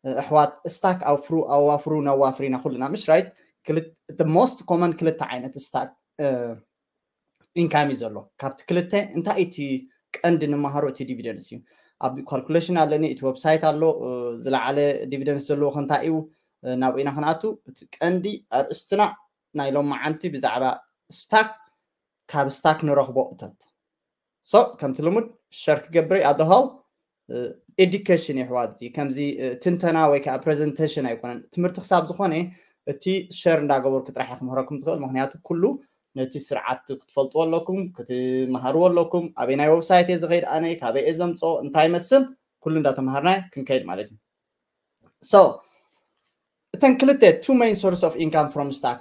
ኣሕዋት ስታክ ኣውፍሩ ኣዋፍሩ ነዋፍር ኢና ኩልና ምሽ right? ክልተ most common ክልተ ዓይነት ስታክ ኢንካም እዩ ዘሎ። ካብቲ ክልተ እንታይ እቲ ቀንዲ ንመሃሮ እቲ ዲቪደንስ እዩ። ኣብ ካልኩሌሽን ኣለኒ እቲ ዌብሳይት ኣሎ ዝለዓለ ዲቪደንስ ዘለዎ ከንታይ እዩ ናብኡ ኢና ክንኣቱ። እቲ ቀንዲ ኣርእስትና ናይ ሎማዓንቲ ብዛዕባ ስታክ ካብ ስታክ ንረኽቦ እቶት so ከምቲ ልሙድ ሸር ክገብር ኣደሃው ኤዱኬሽን የሕዋት እዚ ከምዚ ትንተና ወይ ከዓ ፕሬዘንቴሽን ኣይኮነን። ትምህርቲ ክሳብ ዝኾነ እቲ ሸር እንዳገበርኩ ጥራሕ ክምህረኩም ትኽእል። ምክንያቱ ኩሉ ነቲ ስርዓት ክትፈልጥዎ ኣለኩም፣ ክትመሃርዎ ኣለኩም። ኣበይ ናይ ዌብሳይት እየ ዝኸይድ ኣነ ካበይ እየ ዘምፅኦ እንታይ መስል ኩሉ እንዳተምሃርና ክንከይድ ማለት እዩ። So እተን ክልተ two main source of income from stock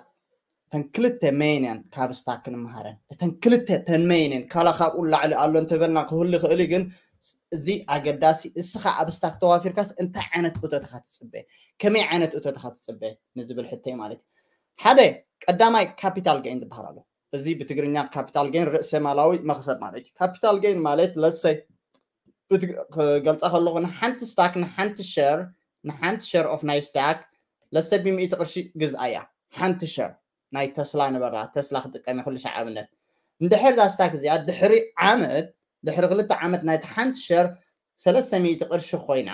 እተን ክልተ ሜይን እየን ካብ ስታክ ክንመሃረን። እተን ክልተ ተን ሜይን እየን ካላ ካብኡ ላዕሊ ኣሎ እንተበልና ክህሉ ይኽእል እዩ፣ ግን እዚ ኣገዳሲ እስኻ ኣብ ስታክ ተዋፊርካስ እንታይ ዓይነት እቶት ኢኻ ትፅበ፣ ከመይ ዓይነት እቶት ኢኻ ትፅበ ንዝብል ሕቶይ ማለት እዩ። ሓደ ቀዳማይ ካፒታል ጌን ዝበሃል ኣሎ። እዚ ብትግርኛ ካፒታል ጌን ርእሰ ማላዊ መኽሰብ ማለት እዩ። ካፒታል ጌን ማለት ለሰይ ክገልፃ ከለኹ ንሓንቲ ስታክ ንሓንቲ ሸር ንሓንቲ ሸር ኦፍ ናይ ስታክ ለሰ ብሚእቲ ቅርሺ ግዝኣያ ሓንቲ ሸር ናይ ተስላ ንበላ ተስላ ክጥቀም ኩሉ ሻዕ ኣብነት እንድሕር ዛ ስታክ እዚኣ ድሕሪ ዓመት ድሕሪ ክልተ ዓመት ናይቲ ሓንቲ ሸር ሰለስተ ሚእቲ ቅርሺ ኮይና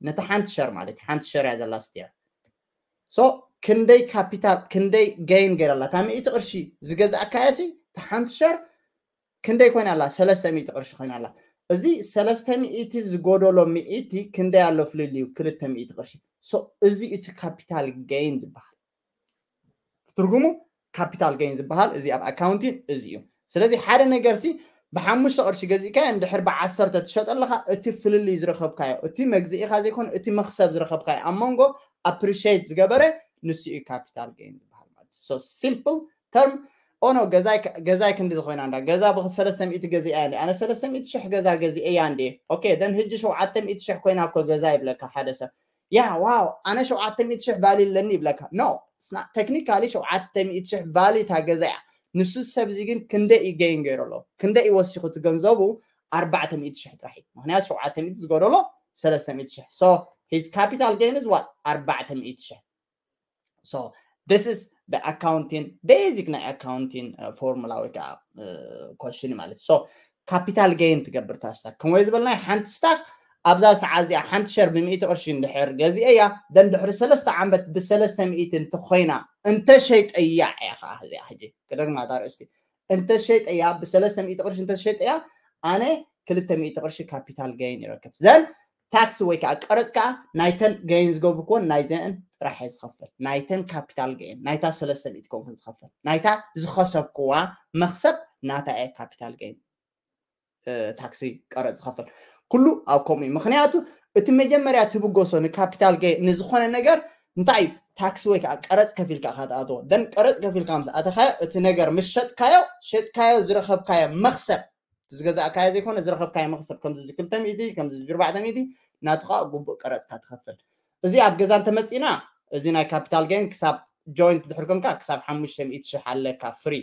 ነቲ ሓንቲ ሸር ማለት ሓንቲ ሸር እያ ዘላ ስቲር so ክንደይ ካፒታል ክንደይ ገይን ገይራ ኣላ እታ ሚእቲ ቅርሺ ዝገዛእካያ ሲ እታ ሓንቲ ሸር ክንደይ ኮይና ኣላ ሰለስተ ሚእቲ ቅርሺ ኮይና ኣላ እዚ ሰለስተ ሚእቲ ዝጎደሎ ሚእቲ ክንደይ ኣሎ ፍልልዩ ክልተ ሚእቲ ቅርሺ so እዚ እቲ ካፒታል ገይን ዝበሃል ትርጉሙ ካፒታል ገይን ዝበሃል እዚ ኣብ ኣካውንቲን እዚ እዩ ስለዚ ሓደ ነገር ሲ ብሓሙሽተ ቅርሺ ገዚእካዮ እንድሕር ብዓሰርተ ትሸጠ ኣለካ እቲ ፍልልይ ዝረኸብካዮ እቲ መግዝኢኻ ዘይኮነ እቲ መክሰብ ዝረኸብካዮ ኣብ መንጎ ኣፕሪሽት ዝገበረ ንሱ እዩ ካፒታል ገይን ዝበሃል ማለት so simple term ኦኖ ገዛይ ክንዲ ዝኾይና እንዳ ገዛ ብሰለስተ ሚእቲ ገዚኣ እንዲ ኣነ ሰለስተ ሚእቲ ሽሕ ገዛ ገዚአ እያ እንዲ okay then ህጂ ሸውዓተ ሚእቲ ሽሕ ኮይና እኮ ገዛ ይብለካ ሓደ ሰብ ያ ዋው ኣነ ሸውዓተ ሚእቲ ሽሕ ቫሊ ኣለኒ ይብለካ no technically ሸውዓተ ሚእቲ ሽሕ ቫሊ እታ ገዛ እያ ንሱ ሰብ እዚ ግን ክንደይ እዩ ገይን ገይሩ ኣሎ ክንደይ እዩ ወሲኹ እቲ ገንዘቡ ኣርባዕተ ሚእቲ ሽሕ ጥራሕ እዩ ምክንያቱ ሸውዓተ ሚእቲ ዝጎደሎ ሰለስተ ሚእቲ ሽሕ so his capital gain is what ኣርባዕተ ሚእቲ ሽሕ so this is the accounting basic ናይ accounting formula ወይ ከዓ question ማለት so capital gain ትገብር እታ ስታክ ከምወይ ዝበልናይ ሓንቲ ስታክ ኣብዛ ሰዓት እዚኣ ሓንቲ ሸር ብሚእቲ ቅርሺ እንድሕር ገዚአ እያ ደን ድሕሪ ሰለስተ ዓመት ብሰለስተ ሚእቲ እንተኮይና እንተሸይጠያ እያ ከዓ እዚኣ ሕጂ ክደግማ እታ ርእስቲ እንተሸይጠያ ብሰለስተ ሚእቲ ቅርሺ እንተሸይጠያ ኣነ ክልተ ሚእቲ ቅርሺ ካፒታል ገይን ይረክብ ዘን ታክሲ ወይ ከዓ ቀረፅ ከዓ ናይተን ገይን ዝገብርክዎን ናይዘን ጥራሕ እየ ዝኸፍል ናይተን ካፒታል ገይን ናይታ ሰለስተ ሚእቲ ኮንኩን ዝኸፍል ናይታ ዝኸሰብክዋ መክሰብ ናታ እየ ካፒታል ገይን ታክሲ ቀረፅ ዝኸፍል ኩሉ ኣብ ከምኡ እዩ ምክንያቱ እቲ መጀመርያ ትብገሶ ንካፒታል ገይን ንዝኾነ ነገር እንታይ እዩ ታክሲ ወይ ከዓ ቀረፅ ከፊልካ ካትኣትዎ ደን ቀረፅ ከፊልካ ምስ ኣተኻዮ እቲ ነገር ምስ ሸጥካዮ ሸጥካዮ ዝረኸብካዮ መክሰብ ዝገዛእካዮ ዘይኮነ ዝረኸብካዮ መክሰብ ከምዚ ክልተ ሚእቲ ከምዚ ኣርባዕተ ሚእቲ ናቱ ከዓ ግቡእ ቀረፅካ ትኸፍል እዚ ኣብ ገዛ እንተመፂና እዚ ናይ ካፒታል ገይን ክሳብ ጆይንት ድሕር ኮንካ ክሳብ ሓሙሽተ ሚእቲ ሽሕ ኣለካ ፍሪ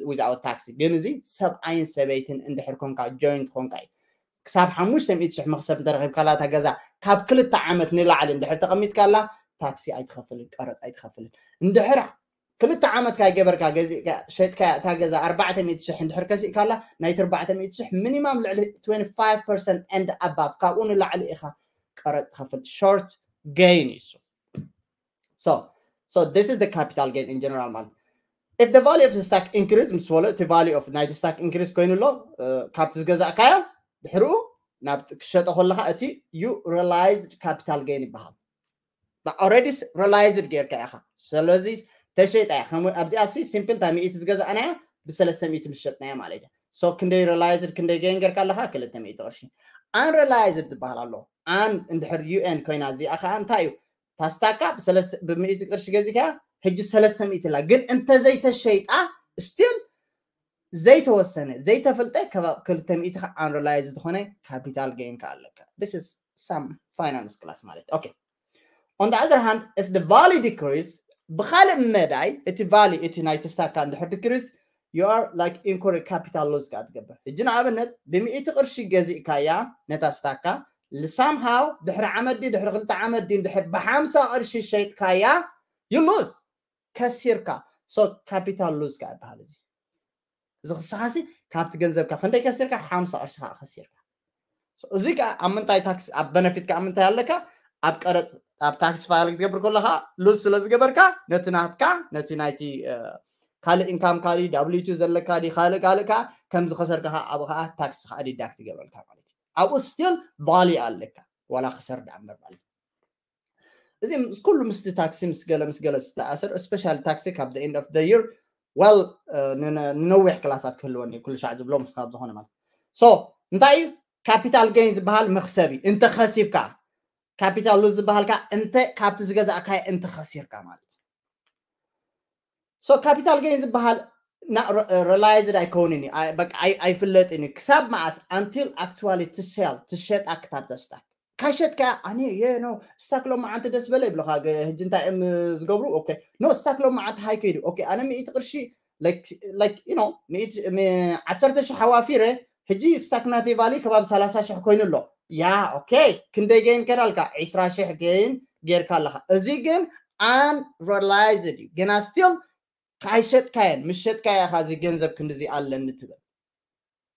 without ታክሲ ግን እዚ ሰብኣይን ሰበይትን እንድሕር ኮንካ ጆይንት ኮንካ እዩ ክሳብ ሓሙሽተ ሚእቲ ሽሕ መክሰብ እንተረኺብካላ እታ ገዛ ካብ ክልተ ዓመት ንላዕሊ እንድሕር ተቐሚጥካላ ታክሲ ኣይትኸፍልን ቀረፅ ኣይትኸፍልን እንድሕር ክልተ ዓመት ካይገበርካ ገዚእካ ሸጥካ እታ ገዛ ኣርባዕተ ሚእቲ ሽሕ እንድሕር ከሲእካላ ናይቲ ኣርባዕተ ሚእቲ ሽሕ ሚኒማም ልዕሊ twenty five percent and above ካብኡ ንላዕሊ ኢኻ ቀረፅ ትኸፍል short gain እዩ so so this is the capital gain in general ማለት if the value of the stock increase ምስ በሎ እቲ value of ናይቲ stock increase ኮይኑ ኣሎ ካብቲ ዝገዛእካዮ ድሕርኡ ናብ ክሸጦ ከለካ እቲ you realized capital gain ይበሃል already realized ጌርካ ኢኻ ስለዚ ተሸይጣ እያ ኣብዚኣ ሲ ሲምፕል እታ ሚእቲ ዝገዛእናያ ብሰለስተ ሚእቲ ምስ ሸጥናያ ማለት እዩ so ክንደይ realized ክንደይ gain ጌርካ ኣለካ ክልተ ሚእቲ ቅርሺ unrealized ዝበሃል ኣሎ ኣን እንድሕር ዩኤን ኮይና እዚኣ ከዓ እንታይ እዩ ታስታካ ብሚእቲ ቅርሺ ገዚእካ ሕጂ ሰለስተ ሚእቲ ላ ግን እንተዘይተሸይጣ still ዘይተወሰነ ዘይተፈልጠ ከባብ ክልተ ሚእቲ ከዓ unrealized ዝኾነ capital gain ከዓ ኣለካ this is some finance class ማለት okay on the other hand if the value decrease ብካልእ መዳይ እቲ value እቲ ናይ ተስታካ እንድሕር decrease you are like incur capital loss ከዓ ትገብር ሕጂ ንኣብነት ብሚእቲ ቅርሺ ገዚእካያ ነታ ስታካ somehow ድሕሪ ዓመት ድዩ ድሕሪ ክልተ ዓመት ድዩ ድሕሪ ብሓምሳ ቅርሺ ሸይጥካያ you lose ከሲርካ። So capital lose ከ ይበሃል እዚ። እዚ ክስኻሲ ካብቲ ገንዘብካ ክንደይ ከሲርካ? ሓምሳ ቅርሺ ከዓ ከሲርካ። እዚ ከዓ ኣብ ምንታይ ታክስ ኣብ በነፊት ከዓ ምንታይ ኣለካ? ኣብ ቀረፅ ኣብ ታክስ ፋይል ክትገብር ከለካ ሉዝ ስለ ዝገበርካ ነቲ ናትካ ነቲ ናይቲ ካልእ ኢንካም ካዲ ዳብሊቱ ዘለካ ዲ ካልእ ካልእ ከዓ ከም ዝኸሰርካ ከዓ ኣብኡ ከዓ ታክስ ከዓ ዲዳክት ይገብረልካ ማለት እዩ። ኣብኡ ስቲል ቫሊ ኣለካ ዋላ ክሰር ዳኣ እምበር ማለት እዩ። እዚ ምስ ኩሉ ምስቲ ታክሲ ምስ ገለ ምስ ገለ ዝተኣሰር ስፔሻል ታክሲ ካብ the end of the year well ንነዊሕ ክላሳት ክህልወኒ ኩሉ ሻዕ ዝብሎ ምስ ካብ ዝኾነ ማለት so እንታይ እዩ ካፒታል ገይን ዝበሃል መክሰብ እዩ። እንተ ከሲብካ ካፒታል ሉዝ ዝበሃል ከዓ እንተ ካብቲ ዝገዛእካዮ እንተ ከሲርካ ማለት እዩ። So ካፒታል ገይን ዝበሃል ና realized ኣይከውንን እዩ። በቃ ኣይፍለጥን እዩ ክሳብ መዓስ until actually to sell ትሸጣ ክታብ ተስታክ ካሸጥካ ኣነ የ no ስታክ ሎም መዓንቲ ደስ በለ ይብለካ። ህጂ እንታይ እዮም ዝገብሩ? ኦኬ no ስታክ ሎም መዓንቲ ሃይ ከይዱ ኦኬ ኣነ ሚእቲ ቅርሺ like you know ዓሰርተ ሺሕ ኣዋፊረ ህጂ ስታክ ናተይ ቫሊ ከባቢ ሰላሳ ሺሕ ኮይኑ ኣሎ። ያ ኦኬ ክንደይ ገይን ከዳልካ ዒስራ ሺሕ ገይን ጌርካ ኣለካ። እዚ ግን unrealized እዩ ገና ስቲል ካይሸጥካየን ምስ ሸጥካያ ኢኻ እዚ ገንዘብ ክንድዚ ኣለኒ ትብል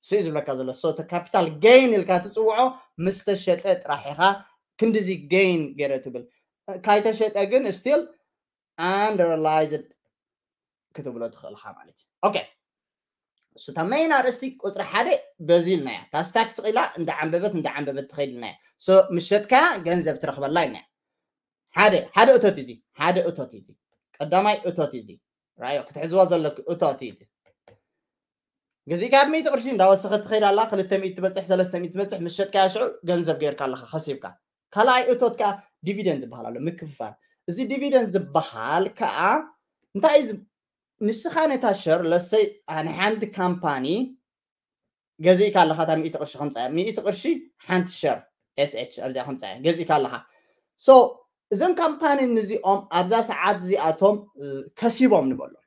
ስዩ ዝብለካ ዘሎ so ካፒታል ገይን ኢልካ ትፅውዖ ምስ ተሸጠ ጥራሕ ኢኻ ክንድዚ ገይን ገይረ ትብል ካይተሸጠ ግን ስቲል unrealized ክትብሎ ትኽእልካ ማለት እዩ። ኦኬ እሱ እታ መይን ኣርእስቲ ቁፅሪ ሓደ በዚ ኢልናያ ታስታክስ ቂላ እንዳዓንበበት እንዳዓንበበት ትኸይድ ኢልናያ ምሸጥካ ገንዘብ ትረኽበላ ኢልናያ ሓደ ሓደ እቶት እዚ ሓደ እቶት እዚ ቀዳማይ እቶት እዚ ራዮ ክትሕዝዋ ዘለክ እቶት እዚ ገዚእካ ብ ሚእቲ ቅርሺ እንዳወሰኸት ትኸይድ ኣላ ክልተ ሚእቲ ትበፅሕ ሰለስተ ሚእቲ ትበፅሕ ምሸጥካያ ሽዑ ገንዘብ ጌርካ ኣለኻ ከሲብካ ካልኣይ እቶት ከዓ ዲቪደንድ ዝበሃል ኣሎ ምክፍፋል እዚ ዲቪደንድ ዝበሃል ከዓ እንታይ እዩ ንስኻ ነታ ሸር ለሰይ ንሓንቲ ካምፓኒ ገዚእካ ኣለኻ እታ ሚእቲ ቅርሺ ከምፃያ ሚእቲ ቅርሺ ሓንቲ ሸር ኤስኤች ኣብዚኣ ከምፃያ ገዚእካ ኣለኻ so እዞም ካምፓኒ ንዚኦም ኣብዛ ሰዓት እዚኣቶም ከሲቦም ንበሎም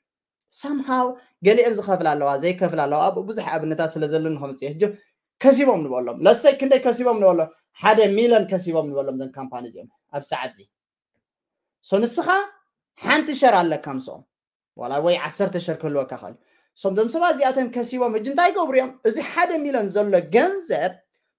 somehow ገሊአን ዝኸፍላ ኣለዋ ዘይከፍላ ኣለዋ ኣብኡ ብዙሕ ኣብነታት ስለ ዘለኒ ከምፅእ ሕጂ ከሲቦም ንበሎም ለሰይ ክንደይ ከሲቦም ንበሎም ሓደ ሚሊዮን ከሲቦም ንበሎም ዘን ካምፓኒ እዚኦም ኣብ ሰዓት እዚ so ንስኻ ሓንቲ ሸር ኣለካ ምስኦም ዋላ ወይ ዓሰርተ ሸር ክህልወካ ክእል ሶም ዞም ሰባት እዚኣቶም ከሲቦም እጅ እንታይ ይገብሩ እዮም እዚ ሓደ ሚሊዮን ዘሎ ገንዘብ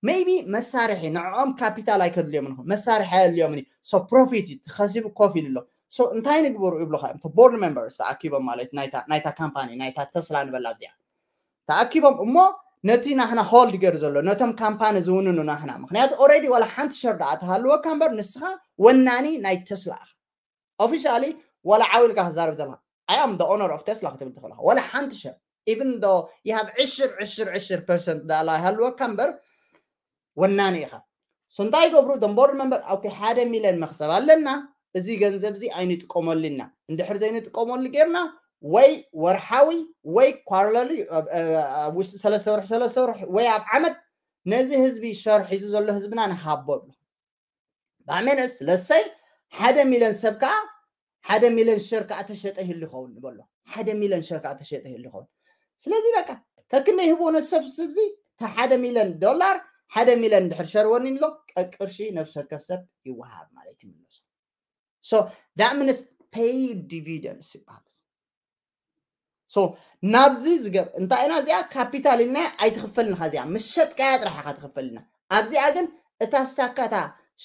maybe መሳርሒ ንዕኦም ካፒታል ኣይከድልዮም ንኹ መሳርሒ ኣየድልዮም so ፕሮፊት እዩ ተኸሲቡ ኮፍ ኢሉ ኣሎ so እንታይ ንግበሩ ይብሉካ እዮም ቦርድ ሜምበርስ ተኣኪቦም ማለት ናይታ ካምፓኒ ናይታ ተስላ ንበላ ኣብዚኣ ተኣኪቦም እሞ ነቲ ናህና ሆልድ ገይሩ ዘሎ ነቶም ካምፓኒ ዝውንኑ ናህና ምክንያቱ already ዋላ ሓንቲ ሸር ደኣ ተሃልወካ እምበር ንስኻ ወናኒ ናይ ተስላ ኢኻ officially ዋላ ዓው ኢልካ ክዛረብ ዘለካ I am the owner of Tesla ክትብል ትኽእል ኢኻ ዋላ ሓንቲ ሸር even though you have ዕሽር ዕሽር ዕሽር ፐርሰንት ዳላ ይሃልወካ እምበር ወናኒ ኢኻ so እንታይ ይገብሩ ዶም ቦርድ መንበር ኦኬ ሓደ ሚሊዮን መክሰብ ኣለና እዚ ገንዘብ እዚ ኣይንጥቀመሉ ኢና እንድሕር ዘይንጥቀመሉ ጌርና ወይ ወርሓዊ ወይ ኳርለሊ ውሽጢ ሰለስተ ወርሒ ሰለስተ ወርሒ ወይ ኣብ ዓመት ነዚ ህዝቢ ሸር ሒዙ ዘሎ ህዝብና ንሃቦ ብሎ ባሜነስ ለሰይ ሓደ ሚሊዮን ሰብ ከዓ ሓደ ሚሊዮን ሸር ከዓ ተሸጠ ይህሉ ይኸውን ንበሎ ሓደ ሚሊዮን ሸር ከዓ ተሸጠ ይህሉ ይኸውን ስለዚ በቃ ከክንደይ ህቦ ነሰብ ስብዚ ሓደ ሚሊዮን ዶላር ሓደ ሚሊዮን ድሕር ሸር ወኒን ኣሎ ቀቅርሺ ነብሲ ወከፍ ሰብ ይወሃብ ማለት ይምለሱ so that means pay dividends ይበሃል so ናብዚ ዝገብ እንታይ ኢና እዚኣ ካፒታል ኢልና ኣይትኽፈልን ኢኻ እዚኣ ምስ ሸጥካያ ጥራሕ ኢኻ ትኽፈልና ኣብዚኣ ግን እታ ስታካታ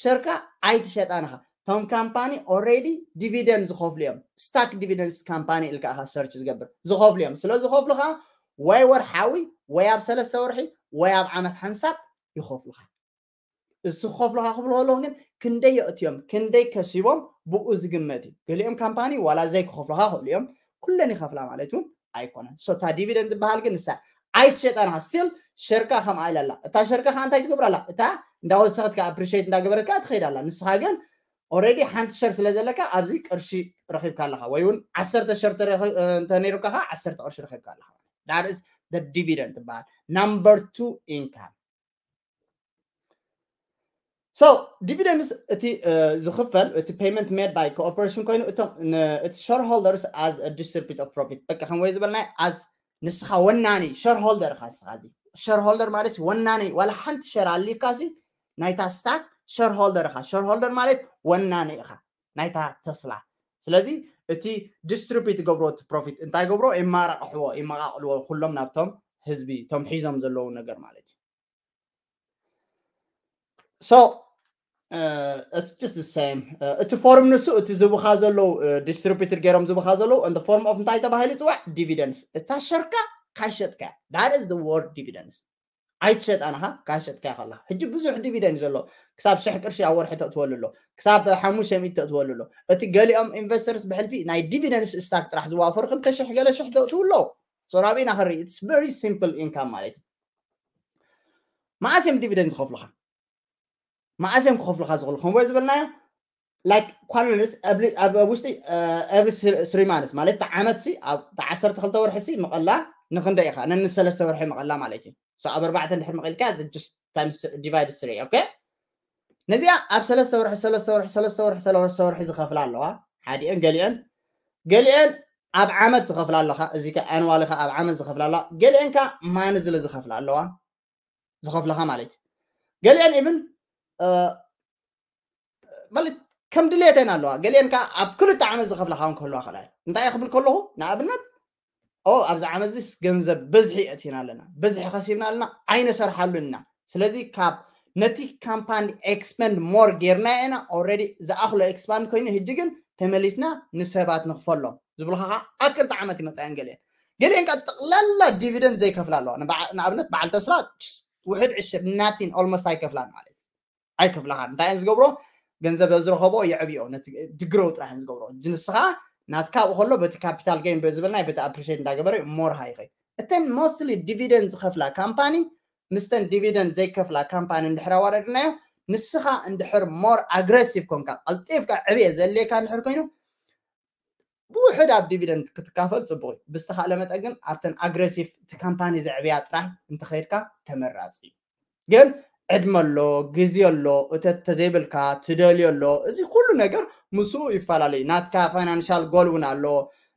ሸርካ ኣይትሸጣን ኢኻ እቶም ካምፓኒ already ዲቪደንድ ዝኸፍሉ እዮም ስታክ ዲቪደንድስ ካምፓኒ ኢልካ ኢኻ ሰርች ዝገብር ዝኸፍሉ እዮም ስለ ዝኸፍሉ ኸዓ ወይ ወርሓዊ ወይ ኣብ ሰለስተ ወርሒ ወይ ኣብ ዓመት ሓንሳብ ይኸፍሉኻ እዚ ክኸፍሉኻ ክብሉ ከለኹ ግን ክንደይ የእትዮም ክንደይ ከሲቦም ብኡ ዝግመት እዩ ገሊኦም ካምፓኒ ዋላ ዘይክኸፍሉኻ ክእሉ እዮም ኩለን ይኸፍላ ማለት እውን ኣይኮነን so እታ ዲቪደንድ ዝበሃል ግን ንሳ ኣይትሸጣን ኢኻ still ሸርካ ከምኣ ኢላ ኣላ እታ ሸርካ ከዓ እንታይ ትገብር ኣላ እታ እንዳወሰኸት ከዓ appreciate እንዳገበረት ከዓ ትኸይድ ኣላ ንስኻ ግን already ሓንቲ ሸር ስለ ዘለካ ኣብዚ ቅርሺ ረኺብካ ኣለኻ ወይ እውን ዓሰርተ ሸር እንተነይሩካ ከዓ ዓሰርተ ቅርሺ ረኺብካ ኣለኻ that is the dividend ትበሃል number two income so dividends እቲ ዝኽፈል እቲ payment made by corporation ኮይኑ እቶም እቲ shareholders as distribute of profit በቃ ከም ወይ ዝበልናይ as ንስኻ ወናኒ shareholder ኢኻ ንስኻ እዚ shareholder ማለት ወናኒ ዋላ ሓንቲ ሸር ኣልዩካ ሲ ናይታ ስታክ ሸርሆልደር ኢኻ። ሸርሆልደር ማለት ወናኒ ኢኻ ናይታ ተስላ። ስለዚ እቲ ዲስትሪቢዩት ገብሮ እቲ ፕሮፊት እንታይ ገብሮ? ይማራቕሕዎ፣ ይመቓቕልዎ ኩሎም ናብቶም ህዝቢ፣ እቶም ሒዞም ዘለዉ ነገር ማለት እዩ። So it's just the same። እቲ ፎርም ንሱ እቲ ዝቡኻ ዘለዉ ዲስትሪቢዩትድ ገይሮም ዝቡኻ ዘለዉ in the form of እንታይ ተባሂሉ ይፅዋዕ? ዲቪደንስ። እታ ሸርካ ካሸጥካ፣ that is the word dividends። ኣይትሸጣን ኢኻ፣ ካሸጥካ ከላ። ሕጂ ብዙሕ ዲቪደንድ ዘሎ፣ ክሳብ ሽሕ ቅርሺ ኣብ ወርሒ ተእትወሉ ኣሎ፣ ክሳብ ሓሙሽተ ሚእቲ ተእትወሉ ኣሎ። እቲ ገሊኦም ኢንቨስተርስ ብሕልፊ ናይ ዲቪደንስ ስታክ ጥራሕ ዝዋፈሩ ክልተ ሽሕ ገለ ሽሕ ተእትዉ ኣለዉ። So ናብኡ ኢና ክንርኢ። It's very simple income ማለት እዩ። መዓስ እዮም ዲቪደንድ ዝኸፍሉኻ? መዓስ እዮም ክኸፍሉኻ ዝኽእሉ? ከምኡ ዝበልናዮ like quarterly፣ ኣብ ውሽጢ every three months ማለት ዓመት ሲ ኣብ ዓሰርተ ክልተ ወርሒ ሲ መቐላ ንክንደ ኢኻ? ነንሰለስተ ወርሒ መቐላ ማለት እዩ። So ኣብ ኣርባዕተ እንድሕር መቐልካ just times divide three። Okay፣ ነዚኣ ኣብ ሰለስተ ወርሒ ሰለስተ ወርሒ ሰለስተ ወርሒ ሰለስተ ወርሒ ዝኸፍላ ኣለዋ። ሓዲአን ገሊአን ገሊአን ኣብ ዓመት ዝኸፍላ ኣለኻ። እዚ ኣንዋል ኻ ኣብ ዓመት ዝኸፍላ ኣለዋ። ገሊአን ካ ማንዝሊ ዝኸፍላ ኣለዋ፣ ዝኸፍልኻ ማለት እዩ። ገሊአን ኢብን ማለት ከም ድሌተን ኣለዋ። ገሊአን ከዓ ኣብ ክልተ ዓመት ዝኸፍልኻ እውን ክህልዋ ክእላ እዩ። እንታይ እየ ክብል ከለኹ፣ ንኣብነት ኦ ኣብዚ ዓመት እዚስ ገንዘብ ብዝሒ የእቲና ኣለና፣ ብዝሒ ከሲብና ኣለና፣ ኣይነሰርሓሉን ኢና። ስለዚ ካብ ነቲ ካምፓኒ ኤክስፐንድ ሞር ጌርና ኢና። ኦልሬዲ ዝኣኽሎ ኤክስፓንድ ኮይኑ፣ ሕጂ ግን ተመሊስና ንሰባት ንኽፈሎም ዝብልኻ ከዓ ኣብ ክልተ ዓመት ይመፃ እየን። ገሊአን ገሊአን ከዓ ጠቕላላ ዲቪደንድ ዘይከፍላ ኣለዋ። ንኣብነት በዓል ተስላ ውሕድ ዕሽር ናቲን ኦልሞስት ኣይከፍላን ማለት እዩ። ኣይከፍላኻን። እንታይ እየን ዝገብሮ? ገንዘብ ኣብ ዝረኸቦ የዕብዮ፣ ነቲ ድግረው ጥራሕ እየን ዝገብሮ። ንስኻ ናትካ ኣብኡ ከሎ በቲ ካፒታል ጌን ዝበልናይ በቲ ኣፕሪሼት እንዳገበረ ሞር ሃይ ይኸይ። እተን ሞስትሊ ዲቪደንድ ዝኸፍላ ካምፓኒ ምስተን ዲቪደንድ ዘይከፍላ ካምፓኒ እንድሕር ኣዋዳድርናዮ፣ ንስኻ እንድሕር ሞር ኣግሬሲቭ ኮንካ፣ ቀልጢፍካ ዕብየ ዘድልየካ እንድሕር ኮይኑ፣ ብውሕድ ኣብ ዲቪደንድ ክትካፈል ጽቡቕ እዩ። ብዝተኻእለ መጠን ግን ኣብተን ኣግሬሲቭ እቲ ካምፓኒ ዘዕብያ ጥራይ እንተኸይድካ ተመራጺ እዩ። ግን ዕድመ ኣሎ፣ ግዜ ኣሎ፣ እተት ተዘይብልካ ትደልዮ ኣሎ። እዚ ኩሉ ነገር ምስኡ ይፈላለዩ። ናትካ ፋይናንሻል ጎል እውን ኣሎ።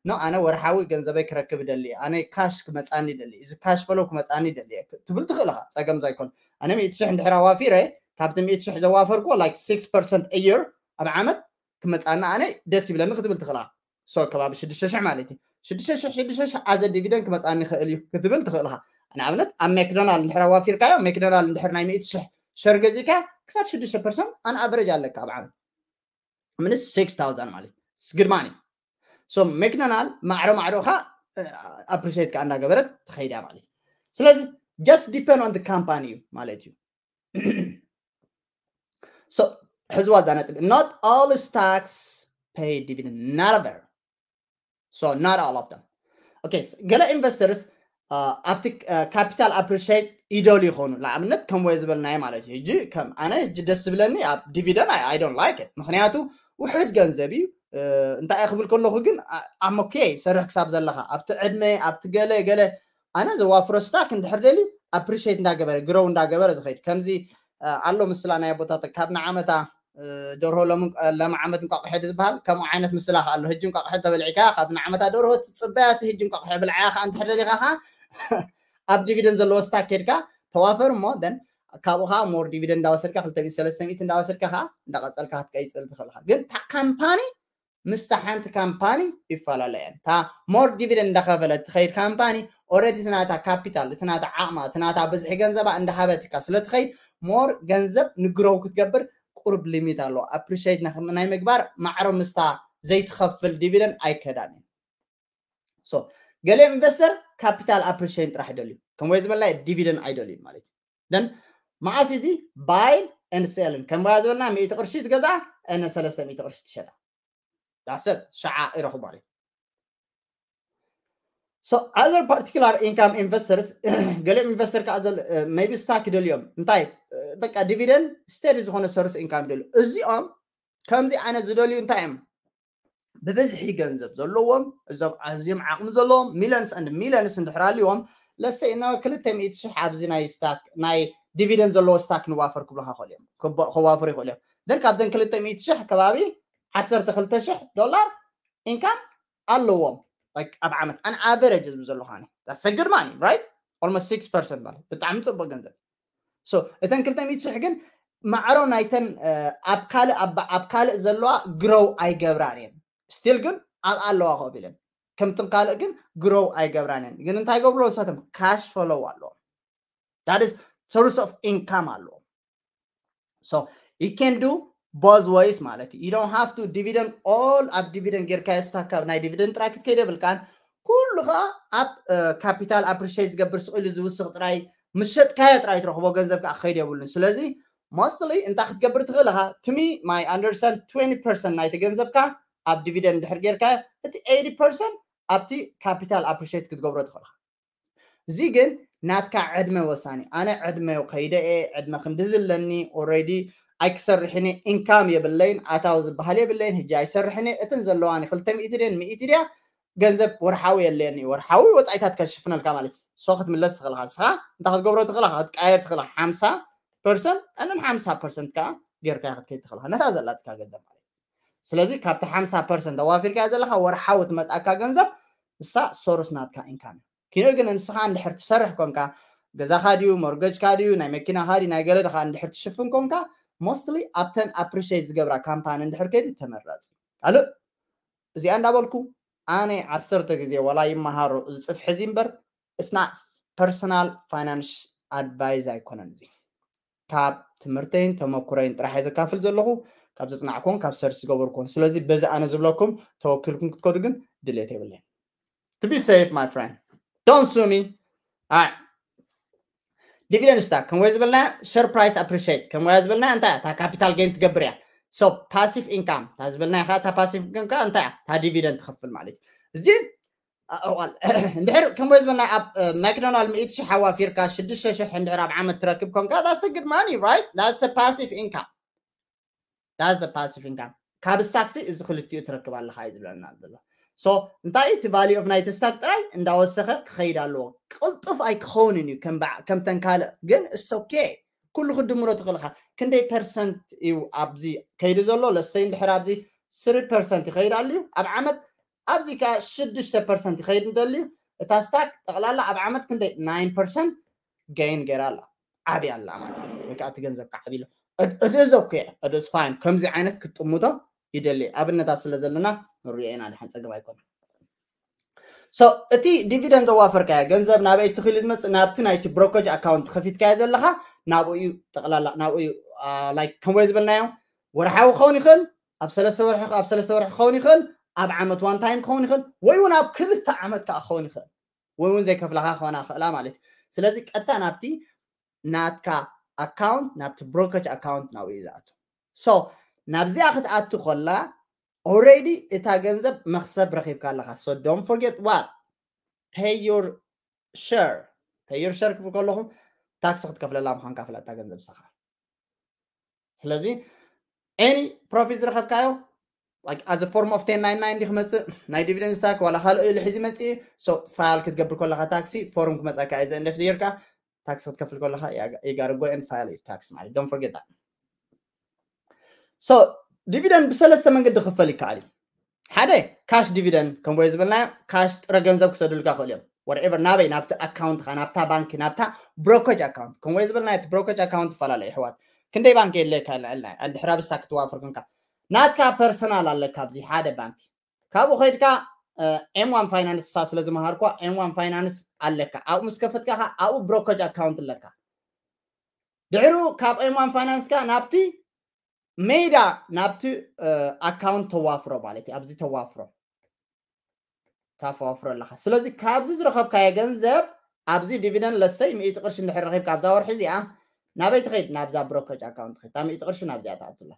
ኖ፣ ኣነ ወርሓዊ ገንዘበይ ክረክብ ይደሊ፣ ኣነ ካሽ ክመጻኒ ይደሊ፣ እዚ ካሽ ፈሎ ክመጻኒ ይደሊ ትብል ትኽእል ኢኻ። ጸገም ዘይኮን። ኣነ ሚእቲ ሽሕ እንድሕር ኣዋፊረ፣ ካብቲ ሚእቲ ሽሕ ዘዋፈርኩዎ like six percent a year ኣብ ዓመት ክመጻኒ ኣነ ደስ ይብለኒ ክትብል ትኽእል ኢኻ። So ከባቢ ሽዱሽተ ሽሕ ማለት እዩ። ሽዱሽተ ሽሕ ሽዱሽተ ሽሕ ኣዘ ዲቪደንድ ክመጻኒ ይኽእል እዩ ክትብል ትኽእል ኢኻ። ንኣብነት ኣብ ሜክዶናልድ እንድሕር ኣዋፊርካዮ፣ ሜክዶናልድ እንድሕር ናይ ሚእቲ ሽሕ ሸር ገዚእካ ክሳብ ሽዱሽተ ፐርሰንት ኣን ኣቨሬጅ ኣለካ ኣብ ዓመት። ምንስ ሲክስ ታውዛንድ ማለት ስግድማኒ። So ሜክዶናልድ ማዕረ ማዕረኻ ኣፕሪሼት ከዓ እንዳገበረት ትኸይዳ ማለት እዩ። ስለዚ just depend on the company እዩ ማለት እዩ። So ሕዝዋ እዛ ነጥብ፣ not all stocks pay dividend, not ever። So not all of them። Okay፣ ገለ ኢንቨስተርስ ኣብቲ ካፒታል ኣፕሪሼት ይደልዩ ይኾኑ። ንኣብነት ከም ወይ ዝበልናዮ ማለት እዩ። ሕጂ ከም ኣነ ሕጂ ደስ ዝብለኒ ኣብ ዲቪደንድ፣ I don't like it። ምኽንያቱ ውሕድ ገንዘብ እዩ። እንታይ እየ ክብል ከለኹ ግን I'm okay፣ ሰርሕ ክሳብ ዘለኻ ኣብቲ ዕድመ ኣብቲ ገለ ገለ ኣነ ዘዋፍሮ ስታክ እንድሕር ደልዩ ኣፕሪሼት እንዳገበረ ግሮው እንዳገበረ ዝኸይድ ከምዚ ኣሎ ምስላ ናይ ኣቦታት ካብ ንዓመታ ደርሆ ሎም ዓመት እንቋቑሖ ዝበሃል ከምኡ ዓይነት ምስላ ከ ኣሎ። ሕጂ እንቋቑሖ ተበልዒካ ካብ ንዓመታ ደርሆ ትፅበያ ሲ ሕጂ እንቋቑሖ ብልዓያ ከ እንድሕር ደሊኻ ከ ኣብ ዲቪደንድ ዘለዎ ስታክ ከድካ ተዋፈር እሞ ን ካብኡ ከዓ ሞር ዲቪደንድ እንዳወሰድካ ክልተ ሚእቲ ሰለስተ ሚእቲ እንዳወሰድካ ከዓ እንዳቀፀልካ ክትቀይፅል ትኽእልካ። ግን እታ ካምፓኒ ምስታ ሓንቲ ካምፓኒ ይፈላለ እየን። እታ ሞር ዲቪደንድ እንዳኸፈለት ትኸይድ ካምፓኒ ኦረዲ እቲ ናታ ካፒታል፣ እቲ ናታ ዓቕማ፣ እቲ ናታ ብዝሒ ገንዘባ እንዳሃበትካ ስለ ትኸይድ ሞር ገንዘብ ንግሮው ክትገብር ቁርብ ሊሚት ኣለዎ። ኣፕሪሼት ናይ ምግባር ማዕሮ ምስታ ዘይትኸፍል ዲቪደንድ ኣይከዳን እዩ። So ገለ ኢንቨስተር ካፒታል ኣፕሪሼት ጥራሕ ይደልዩ፣ ከም ወይ ዝበልና ዲቪደንድ ኣይደልዩን ማለት እዩ። ን መዓስ እዚ ባይን ኤንድ ሴልን ከም ወያ ዝበልና ሚእቲ ቅርሺ ትገዝኣ፣ ን ሰለስተ ሚእቲ ቅርሺ ትሸጣ። ዳሰት ሸዓ ይረኽቡ ማለት እዩ። So other particular income investors፣ ገለ ኢንቨስተር ከዓ maybe ስታክ ይደልዮም፣ እንታይ በቃ ዲቪደንድ ስቴዲ ዝኾነ ሰርስ ኢንካም ይደልዩ። እዚኦም ከምዚ ዓይነት ዝደልዩ እንታይ እዮም? ብብዝሒ ገንዘብ ዘለዎም፣ እዞም ኣዝዮም ዓቕሚ ዘለዎም ሚሊዮንስ and ሚሊዮንስ እንድሕር ኣልዎም፣ ለሰይ እና ክልተ ሚእቲ ሽሕ ኣብዚ ናይ ስታክ ናይ ዲቪደንድ ዘለዎ ስታክ ንዋፈር ክብሉካ ይኽእሉ እዮም፣ ከዋፍሩ ይኽእሉ እዮም። ን ካብዘን ክልተ ሚእቲ ሽሕ ከባቢ ዓሰርተ ክልተ ሽሕ ዶላር ኢንካም ኣለዎም ኣብ ዓመት። ኣን ኣቨሬጅ ዝብ ዘለኹ ኣነ ሰግድ ማኒ ራይት ኦልሞስት ሲክስ ፐርሰንት ማለት ብጣዕሚ ፅቡቅ ገንዘብ። እተን ክልተ ሚእቲ ሽሕ ግን ማዕሮ ናይተን ኣብ ካልእ ኣብ ካልእ ዘለዋ ግሮው ኣይገብራን እየን። ስቲል ግን ኣብ ኣለዋ ኮፍ ኢለን ከምትን ካልእ ግን ግሮው ኣይገብራን እየን። ግን እንታይ ገብርዎ ንሳቶም? ካሽ ፍሎው ኣለዎም። That is source of income ኣለዎም። So you can do both ways ማለት እዩ። You don't have to dividend all ኣብ ዲቪደንድ ጌርካ ስታክ ናይ ዲቪደንድ ጥራይ ክትከይድ የብልካን። ኩሉ ከዓ ኣብ ካፒታል ኣፕሪሽት ዝገብር ስቕ ኢሉ ዝውስኽ ጥራይ ምስ ሸጥካዮ ጥራይ ትረኽቦ ገንዘብ ከዓ ክኸይድ የብሉን። ስለዚ mostly እንታይ ክትገብር ትኽእል ኢኻ? To me my understand twenty percent ናይቲ ገንዘብካ ኣብ ዲቪደንድ ድሕር ጌርካ እቲ eighty percent ኣብቲ ካፒታል ኣፕሪሽት ክትገብሮ ትኽእል ኢኻ። እዚ ግን ናትካ ዕድመ ወሳኒ። ኣነ ዕድመ ከይደ እየ፣ ዕድመ ክንዲ ዝለኒ ኦልሬዲ ኣይክሰርሕን እየ፣ ኢንካም የብለይን፣ ኣታዊ ዝበሃል የብለይን፣ ሕጂ ኣይሰርሕን እየ። እተን ዘለዋኒ ክልተ ሚእቲ ድየን ሚእቲ ድያ ገንዘብ ወርሓዊ የለየኒ፣ ወርሓዊ ወፃኢታት ከሽፍነልካ ማለት እዩ። ሶ ክትምለስ ትኽእልካ ንስኻ እንታይ ክትገብሮ ትኽእልካ? ክትቀያየር ትኽእልካ ሓምሳ ፐርሰንት ኣንን ሓምሳ ፐርሰንት ከዓ ጌርካ ክትከይድ ትኽእልካ ነታ ዘላትካ ገንዘብ ማለት እዩ። ስለዚ ካብቲ ሓምሳ ፐርሰንት ኣዋፊርካ ዘለካ ወርሓዊ ትመፅኣካ ገንዘብ ንሳ ሶርስ ናትካ ኢንካም እዩ። ኪኖ ግን ንስኻ እንድሕር ትሰርሕ ኮንካ ገዛኻ ድዩ ሞርገጅካ ድዩ ናይ መኪናኻ ድዩ ናይ ገለ ድኻ እንድሕር ትሽፍን ኮንካ ሞስትሊ ኣብተን ኣፕሪሽት ዝገብራ ካምፓኒ እንድሕር ከይዱ ተመራፂ። ካልእ እዚኣ እንዳበልኩ ኣነ ዓሰርተ ግዜ ዋላ ይመሃሮ ዝፅፍሕ እዚ እምበር እስና ፐርሰናል ፋይናንስ ኣድቫይዝ ኣይኮነን። እዚ ካብ ትምህርተይን ተመኩረይን ጥራሕ እየ ዘካፍል ዘለኹ፣ ካብ ዘፅናዕኩን ካብ ሰርች ዝገበርኩን። ስለዚ በዚ ኣነ ዝብለኩም ተወኪልኩም ክትከዱ ግን ድሌት የብለይን። To be safe my friend, don't sue me. Alright. ዲቪደንድ ስታክ ከም ወይ ዝበልና ሸር ፕራይስ ኣፕሪሽት ከም ወይ ዝበልና እንታይ እያ? እታ ካፒታል ጌን ትገብር እያ። So ፓሲቭ ኢንካም እታ ዝበልና ኢኻ እታ ፓሲቭ ኢንካም ከ እንታይ እያ? እታ ዲቪደንድ ትኸፍል ማለት እዩ። እዚ እንድሕር ከም ወይ ዝበልና ኣብ ማክዶናልድ ሚእቲ ሽሕ ኣዋፊርካ ሽዱሽተ ሽሕ እንድሕር ኣብ ዓመት ትረክብ ኮንካ that's a good money, right? That's a passive income. That's the passive income. ካብ ስታክሲ እዚ ክልቲኡ ትረክብ ኣለካ እዩ ዝብለና ዘሎ። So እንታይ እቲ ቫልዩ ኦፍ ናይቲ ስታክ ጥራይ እንዳወሰኸ ክኸይድ ኣለዎ። ቅልጡፍ ኣይክኸውንን እዩ ከም በዓ- ከምተን ካልእ ግን it's okay። ኩሉ ክድምሮ ትኽእልካ። ክንደይ ፐርሰንት እዩ ኣብዚ ከይዱ ዘሎ? ለሰይ እንድሕር ኣብዚ ስሪ ፐርሰንት ይኸይድ ኣሉ እዩ ኣብ ዓመት፣ ኣብዚ ከዓ ሽዱሽተ ፐርሰንት ይኸይድ እንተልዩ እታ ስታክ ጠቕላላ ኣብ ዓመት ክንደይ ናይን ፐርሰንት ገይን ገይራ ኣላ፣ ዓብያ ኣላ ማለት እዩ። ወይ ከዓ እቲ ገንዘብ ከዓ ዓብሎ እድእዞ እኮ እድስ ፋይን ከምዚ ዓይነት ክትጥምቶ ይደሊ ኣብነታት ስለ ዘለና ንሪኦ ኢና ድሓን ፀገም ኣይኮነ። So እቲ ዲቪደንድ ዘዋፈርካዮ ገንዘብ ናበይ ትኽእል ዝመፅእ? ናብቲ ናይቲ ብሮከጅ ኣካውንት ከፊትካዮ ዘለካ ናብኡ እዩ። ጠቕላላ ናብኡ እዩ። ላይክ ከምወይ ዝበልናዮ ወርሓዊ ክኸውን ይኽእል፣ ኣብ ሰለስተ ወርሒ ኣብ ሰለስተ ወርሒ ክኸውን ይኽእል፣ ኣብ ዓመት ዋን ታይም ክኸውን ይኽእል፣ ወይ እውን ኣብ ክልተ ዓመት ከዓ ክኸውን ይኽእል፣ ወይ እውን ዘይከፍላካ ክኾና ክኽእላ ማለት እዩ። ስለዚ ቀጥታ ናብቲ ናትካ ኣካውንት ናብቲ ብሮከጅ ኣካውንት ናብኡ እዩ ዝኣቱ። So ናብዚኣ ክትኣቱ ከላ ኦልሬዲ እታ ገንዘብ መክሰብ ረኺብካ ኣለካ። So don't forget what? Pay your share. Pay your share ክብል ከለኹ ታክሲ ክትከፍለላ ምዃንካ ፍለጥ እታ ገንዘብ ንስኻ። ስለዚ any ፕሮፊት ዝረኸብካዮ like as a form of ten ninety-nine እንዲ ክመፅእ ናይ ዲቪደንድ ስታክ ዋላ ካልኦ ኢሉ ሒዚ መፅእ። So ፋይል ክትገብር ከለካ ታክሲ ፎርም ክመፀካ እዩ ዘእንደፍ ዝየርካ ታክሲ ክትከፍል ከለካ you gotta go and file your tax ማለት don't forget that. So ዲቪደንድ ብሰለስተ መንገዲ ክፈል ይከኣል እዩ። ሓደ ካሽ ዲቪደንድ ከምቦይ ዝበልናዮ ካሽ ጥረ ገንዘብ ክሰዱልካ ክእል እዮም። Whatever ናበይ ናብቲ ኣካውንትካ ናብታ ባንኪ ናብታ ብሮከጅ ኣካውንት ከምቦይ ዝበልናዮ እቲ ብሮከጅ ኣካውንት ይፈላለ ይሕዋት። ክንደይ ባንኪ የድልየካ ልዕልና እንድሕር ኣብ ስታክ ክትዋፍር ኮንካ ናትካ ፐርሰናል ኣለካ ኣብዚ ሓደ ባንኪ ካብኡ ከይድካ ኤም ዋን ፋይናንስ እሳ ስለ ዝመሃርኳ ኤም ዋን ፋይናንስ ኣለካ ኣብኡ ምስ ከፈትካ ከ ኣብኡ ብሮከጅ ኣካውንት ኣለካ። ድሕሩ ካብ ኤም ዋን ፋይናንስካ ናብቲ ሜዳ ናብቲ ኣካውንት ተዋፍሮ ማለት እዩ። ኣብዚ ተዋፍሮ ታፈዋፍሮ ኣለካ። ስለዚ ካብዚ ዝረኸብካዮ ገንዘብ ኣብዚ ዲቪደንድ ለሰይ ሚእቲ ቅርሺ እንድሕር ረኺብካ ኣብዛ ወርሒ እዚኣ ናበይ ትኸይድ? ናብዛ ብሮከጅ ኣካውንት ትኸይድ። እታ ሚእቲ ቅርሺ ናብዚኣ ትኣቱ ኣላ።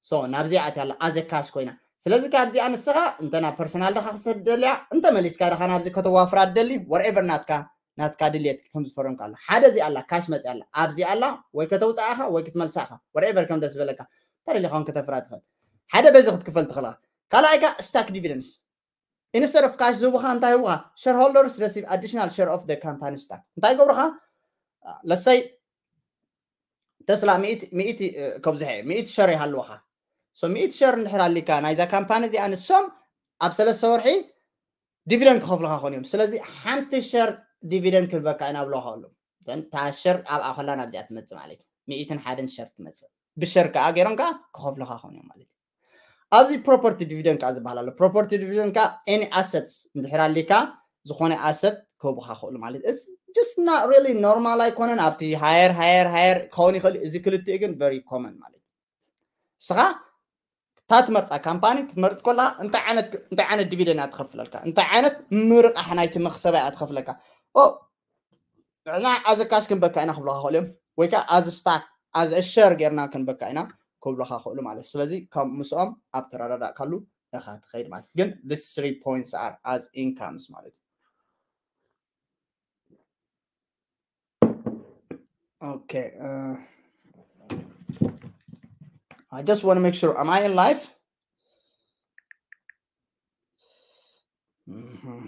So ናብዚኣ ኣትያ ኣላ ኣዘ ካሽ ኮይና። ስለዚ ካብዚኣ ንስኻ እንተ ናብ ፐርሰናል ድኻ ክሰደልያ እንተ መሊስካ ድኻ ናብዚ ከተዋፍራ ትደሊ whatever ናትካ ናትካ ድልየት ከም ዝፈረምካ ኣላ ሓደ እዚኣ ኣላ ካሽ መፅያ ኣላ ኣብዚ ኣላ ወይ ከተውፅኣኻ ወይ ክትመልሳ ኢኻ whatever ከም ደስ ዝበለካ ተደሊኻ እውን ከተፍራ ትኽእል ሓደ በዚ ክትክፈል ትኽእልካ ካልኣይ ካ ስታክ ዲቪደንስ instead of cash ዝህቡኻ እንታይ ህቡኻ shareholders receive additional share of the company stock እንታይ ይገብሩኻ ለሰይ ተስላ ሚእቲ ሚእቲ ከብዝሐ ሚእቲ ሸር ይሃልወኻ so ሚእቲ ሸር እንድሕር ኣሊካ ናይዛ ካምፓኒ እዚኣ ንሶም ኣብ ሰለስተ ወርሒ ዲቪደንድ ክኸፍልካ ኮን እዮም ስለዚ ሓንቲ ሸር ዲቪደንድ ክህበካ ኢና ብለካ ኣሎ እታ ሸር ኣብኣ ከላ ናብዚኣ ትመፅእ ማለት እዩ ሚእትን ሓደን ሸር ትመፅእ ብሸር ከዓ ገይሮም ከዓ ክኸፍሉካ ክኾኑ እዮም ማለት እዩ። ኣብዚ property dividend ከዓ ዝበሃል ኣሎ። Property dividend ከዓ any assets እንድሕር ኣሊካ ዝኾነ asset ክህቡካ ክእሉ ማለት እዩ። It's just not really normal ኣይኮነን። ኣብቲ higher higher higher ክኸውን ይኽእል እዩ። እዚ ክልቲኡ ግን very common ማለት እዩ። ንስኻ እታ ትመርፃ ካምፓኒ ክትመርፅ ከላ እንታይ ዓይነት እንታይ ዓይነት dividend እያ ትኸፍለልካ፣ እንታይ ዓይነት ምርቃሕ ናይቲ መክሰባ እያ ትኸፍለካ። ንሕና as a cash ክንበካ ኢና ክብሉካ ክእሉ እዮም፣ ወይ ከዓ as a stock as a share ጌርና ክንበካ ኢና ክብሉካ ክእሉ ማለት እዩ። ስለዚ ካብ ምስኦም ኣብ ተረዳዳእካሉ ኢኻ ትኸይድ ማለት እዩ። ግን this three points are as incomes ማለት እዩ። Okay. Uh, I just want to make sure. Am I in live? Mhm.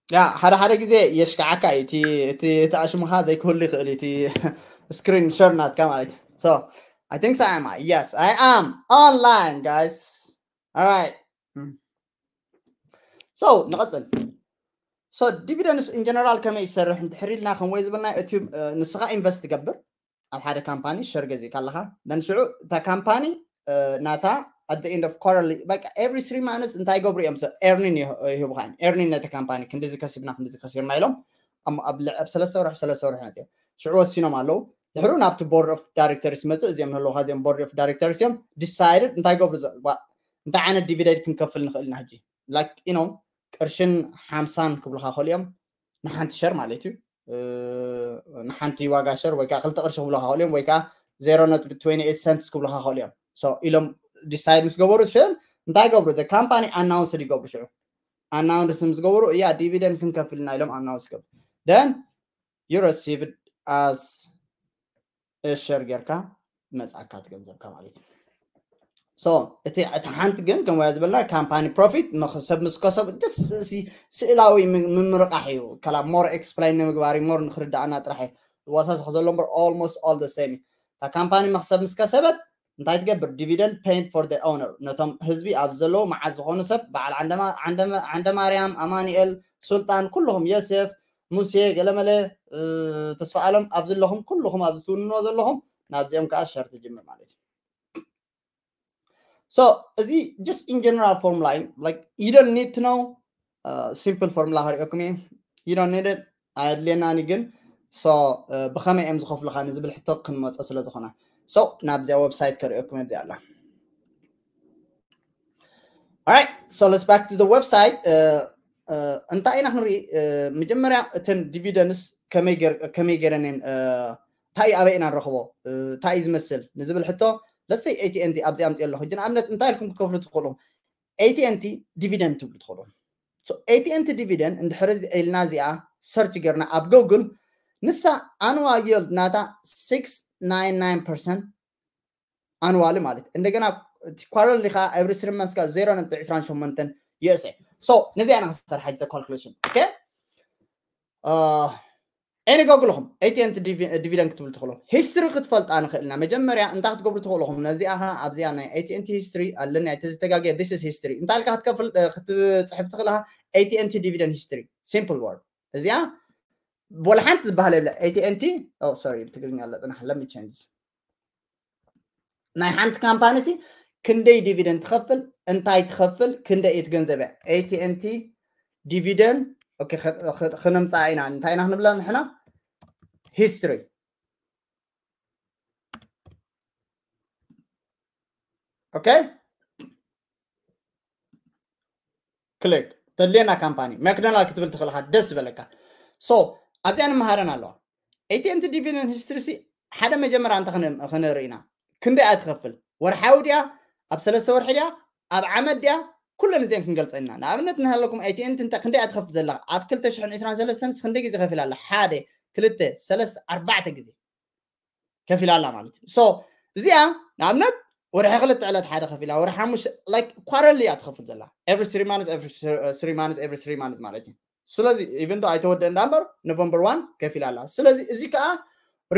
ያ ሓደ ሓደ ግዜ የሽክዓካ እዩ እቲ እቲ እቲ ኣሽሙኻ ዘይክህሉ ይኽእል እዩ እቲ screen share ናትካ ማለት እዩ። So I think so am I? Yes, I am online, guys. All right. Mm. So ንቐጽል። So dividends in general ከመይ ይሰርሕ እንድሕር ኢልና ከም ወይ ዝበልና እቲ ንስኻ invest ትገብር ኣብ ሓደ ካምፓኒ ሸር ገዚእካ ኣለኻ። ነንሽዑ እታ ካምፓኒ ናታ at the end of quarterly በቃ every three months እንታይ ይገብሩ እዮም? So earning ይህቡኻ እዮም። Earning ነቲ ካምፓኒ ክንዲዚ ከሲብና ክንዲዚ ከሲርና ኢሎም ኣብ ሰለስተ ወርሒ ሰለስተ ወርሒ መፅኦም ሽዑ ወሲኖም ኣለዉ። ድሕሩ ናብቲ board of directors ይመፅእ። እዚኦም ንህልውኻ እዚኦም board of directors እዮም decided እንታይ ይገብሩ? እንታይ ዓይነት dividend ክንከፍል ንኽእል ኢና ሕጂ? Like you know ቅርሽን ሓምሳን ክብሉኻ ክእሉ እዮም ንሓንቲ ሸር ማለት እዩ። ንሓንቲ ዋጋ ሸር ወይ ከዓ ክልተ ቅርሺ ክብሉኻ ክእሉ እዮም ወይ ከዓ zero ነጥቢ twenty eight cents ክብሉኻ ክእሉ እዮም። So ኢሎም decide ምስ ገበሩ ሽን እንታይ ይገብሩ? The company announce ይገብሩ ሽዑ announce ምስ ገበሩ እያ dividend ክንከፍልና ኢሎም announce ይገብሩ። Then you receive it as share ጌርካ መፅኣካ ትገንዘብካ ማለት እዩ። So እቲ እቲ ሓንቲ ግን ከም ወያ ዝበልና ካምፓኒ profit ሰብ ምስ ከሰብ ደስ ስእላዊ ምምርቃሕ እዩ። ከላ more explain ንምግባር more ንክርዳእና ጥራሕ እዩ ዝወሳሰኽ ዘሎ እምበር almost all the same እዩ። እታ ካምፓኒ መክሰብ ምስ ከሰበት እንታይ ትገብር? Dividend paid for the owner ነቶም ህዝቢ ኣብ ዘለዉ መዓት ዝኾኑ ሰብ በዓል ዓንደ ማርያም፣ ኣማኑኤል፣ ሱልጣን፣ ኩልኹም ዮሴፍ፣ ሙሴ፣ ገለመለ፣ ተስፋ ኣለም ኣብ ዘለኹም ኩልኹም ኣብዚ ትውንኖ ዘለኹም ናብዚኦም ከዓ ሸር ትጅምር ማለት እዩ። So እዚ just in general formula እዩ። Like you don't need to know simple formula ከሪኦኩም እየ። You don't need it ኣየድልየናን እዩ ግን so ብኸመይ እዮም ዝኸፍሉኻ ንዝብል ሕቶ ክንመፆ ስለ ዝኾነ so ናብዚኣ website ከሪኦኩም እየ። ኣብዚኣ ኣላ። Alright, so let's back to the website. እንታይ ኢና ክንርኢ? መጀመርያ እተን dividends ከመይ ገይረን እንታይ ኣበይ ኢና ንረኽቦ እንታይ እዩ ዝመስል ንዝብል ሕቶ let's say AT&T ኣብዚ ኣምፅእ ኣለኹ ሕጂ ንኣብነት እንታይ ኢልኩም ክትከፍሉ ትኽእሉ? AT&T dividend ትብሉ ትኽእሉ። So AT&T dividend እንድሕር ኢልና እዚኣ search ገርና ኣብ Google ንሳ annual yield ናታ six nine nine percent annually ማለት እንደገና quarterly ከዓ every three months ከዓ zero ነጥቢ ዕስራን ሸሞንተን USA። So ነዚኣ ኢና ክንሰርሓ calculation okay any Google ኹም AT&T dividend ክትብሉ ትኽእሉ። History ክትፈልጣ ንኽእል ኢና። መጀመርያ እንታይ ክትገብሩ ትኽእሉ ኹም ነዚኣ ኣብዚኣ ናይ AT&T history ኣለኒ ኣይተዝተጋገ this is history እንታይ ኢልካ ክትከፍል ክትፅሕፍ ትኽእል ኢኻ። AT&T dividend history simple word እዚኣ ወላ ሓንቲ ዝበሃል የብላ። AT&T oh sorry ብትግርኛ ኣሎ ፅናሕ let me change ናይ ሓንቲ ካምፓኒ ሲ ክንደይ dividend ትኸፍል እንታይ ትኸፍል ክንደይ እትገንዘብ እያ? AT&T dividend okay ክነምፃ ኢና እንታይ ኢና ክንብላ ንሕና history okay click ተድልየና ካምፓኒ McDonald ክትብል ትኽእልካ ደስ ዝበለካ። So ኣብዚኣ ንምሃረን ኣለዋ። AT&T dividend history ሲ ሓደ መጀመርያ እንተ ክንርኢ ኢና ክንደይ እያ ትኸፍል ወርሓዊ ድያ ኣብ ሰለስተ ወርሒ ድያ ኣብ ዓመት ድያ ኩለን እዚአን ክንገልፀ ኢና። ንኣብነት ንሃለኩም AT&T ክንደይ እያ ትኸፍል ዘላ ኣብ ክልተ ሽሕን ዕስራን ሰለስተን ክንደይ ግዜ ከፊላ ኣላ? ሓደ ክልተ ሰለስተ ኣርባዕተ ግዜ ከፊላ ኣላ ማለት እዩ። So እዚኣ ንኣብነት ወርሒ ክልተ ዕለት ሓደ ከፊላ ወርሒ ሓሙሽተ like quarterly እያ ትኸፍል ዘላ every three months every three months every three months ማለት እዩ። ስለዚ even though ኣይተወደአ እንዳ እምበር November one ከፊላ ኣላ። ስለዚ እዚ ከዓ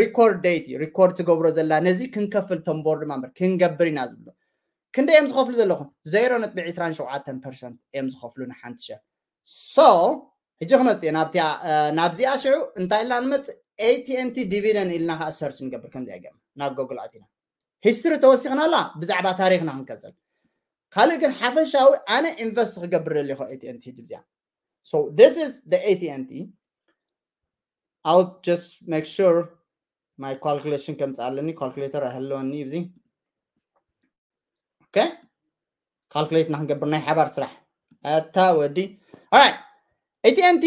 record date እዩ record ትገብሮ ዘላ ነዚ ክንከፍል ቶም board member ክንገብር ኢና ዝብሎ። ክንደይ እዮም ዝኸፍሉ ዘለኹም? zero ነጥቢ ዕስራን ሸውዓተን percent እዮም ዝኸፍሉ ንሓንቲ share። So ሕጂ ክመፅእ ናብዚኣ ሽዑ እንታይ ኢልና ንመፅእ? AT&T dividend ኢልና ከዓ search ንገብር። ከምዚኣ ገርና ናብ ጎግል ኣቲና history ተወሲኽና ኣላ ብዛዕባ ታሪኽና ክንቀፅል። ካልእ ግን ሓፈሻዊ ኣነ invest ክገብር ደሊ ኢኹ AT&T ድብዚኣ። So this is the AT&T. I'll just make sure my calculation ከምፅእ ኣለኒ። Calculator ኣይህልወኒ እዚ። Okay, calculate ና ክንገብር ናይ ሓባር ስራሕ። ኣታ ወዲ። Alright, AT&T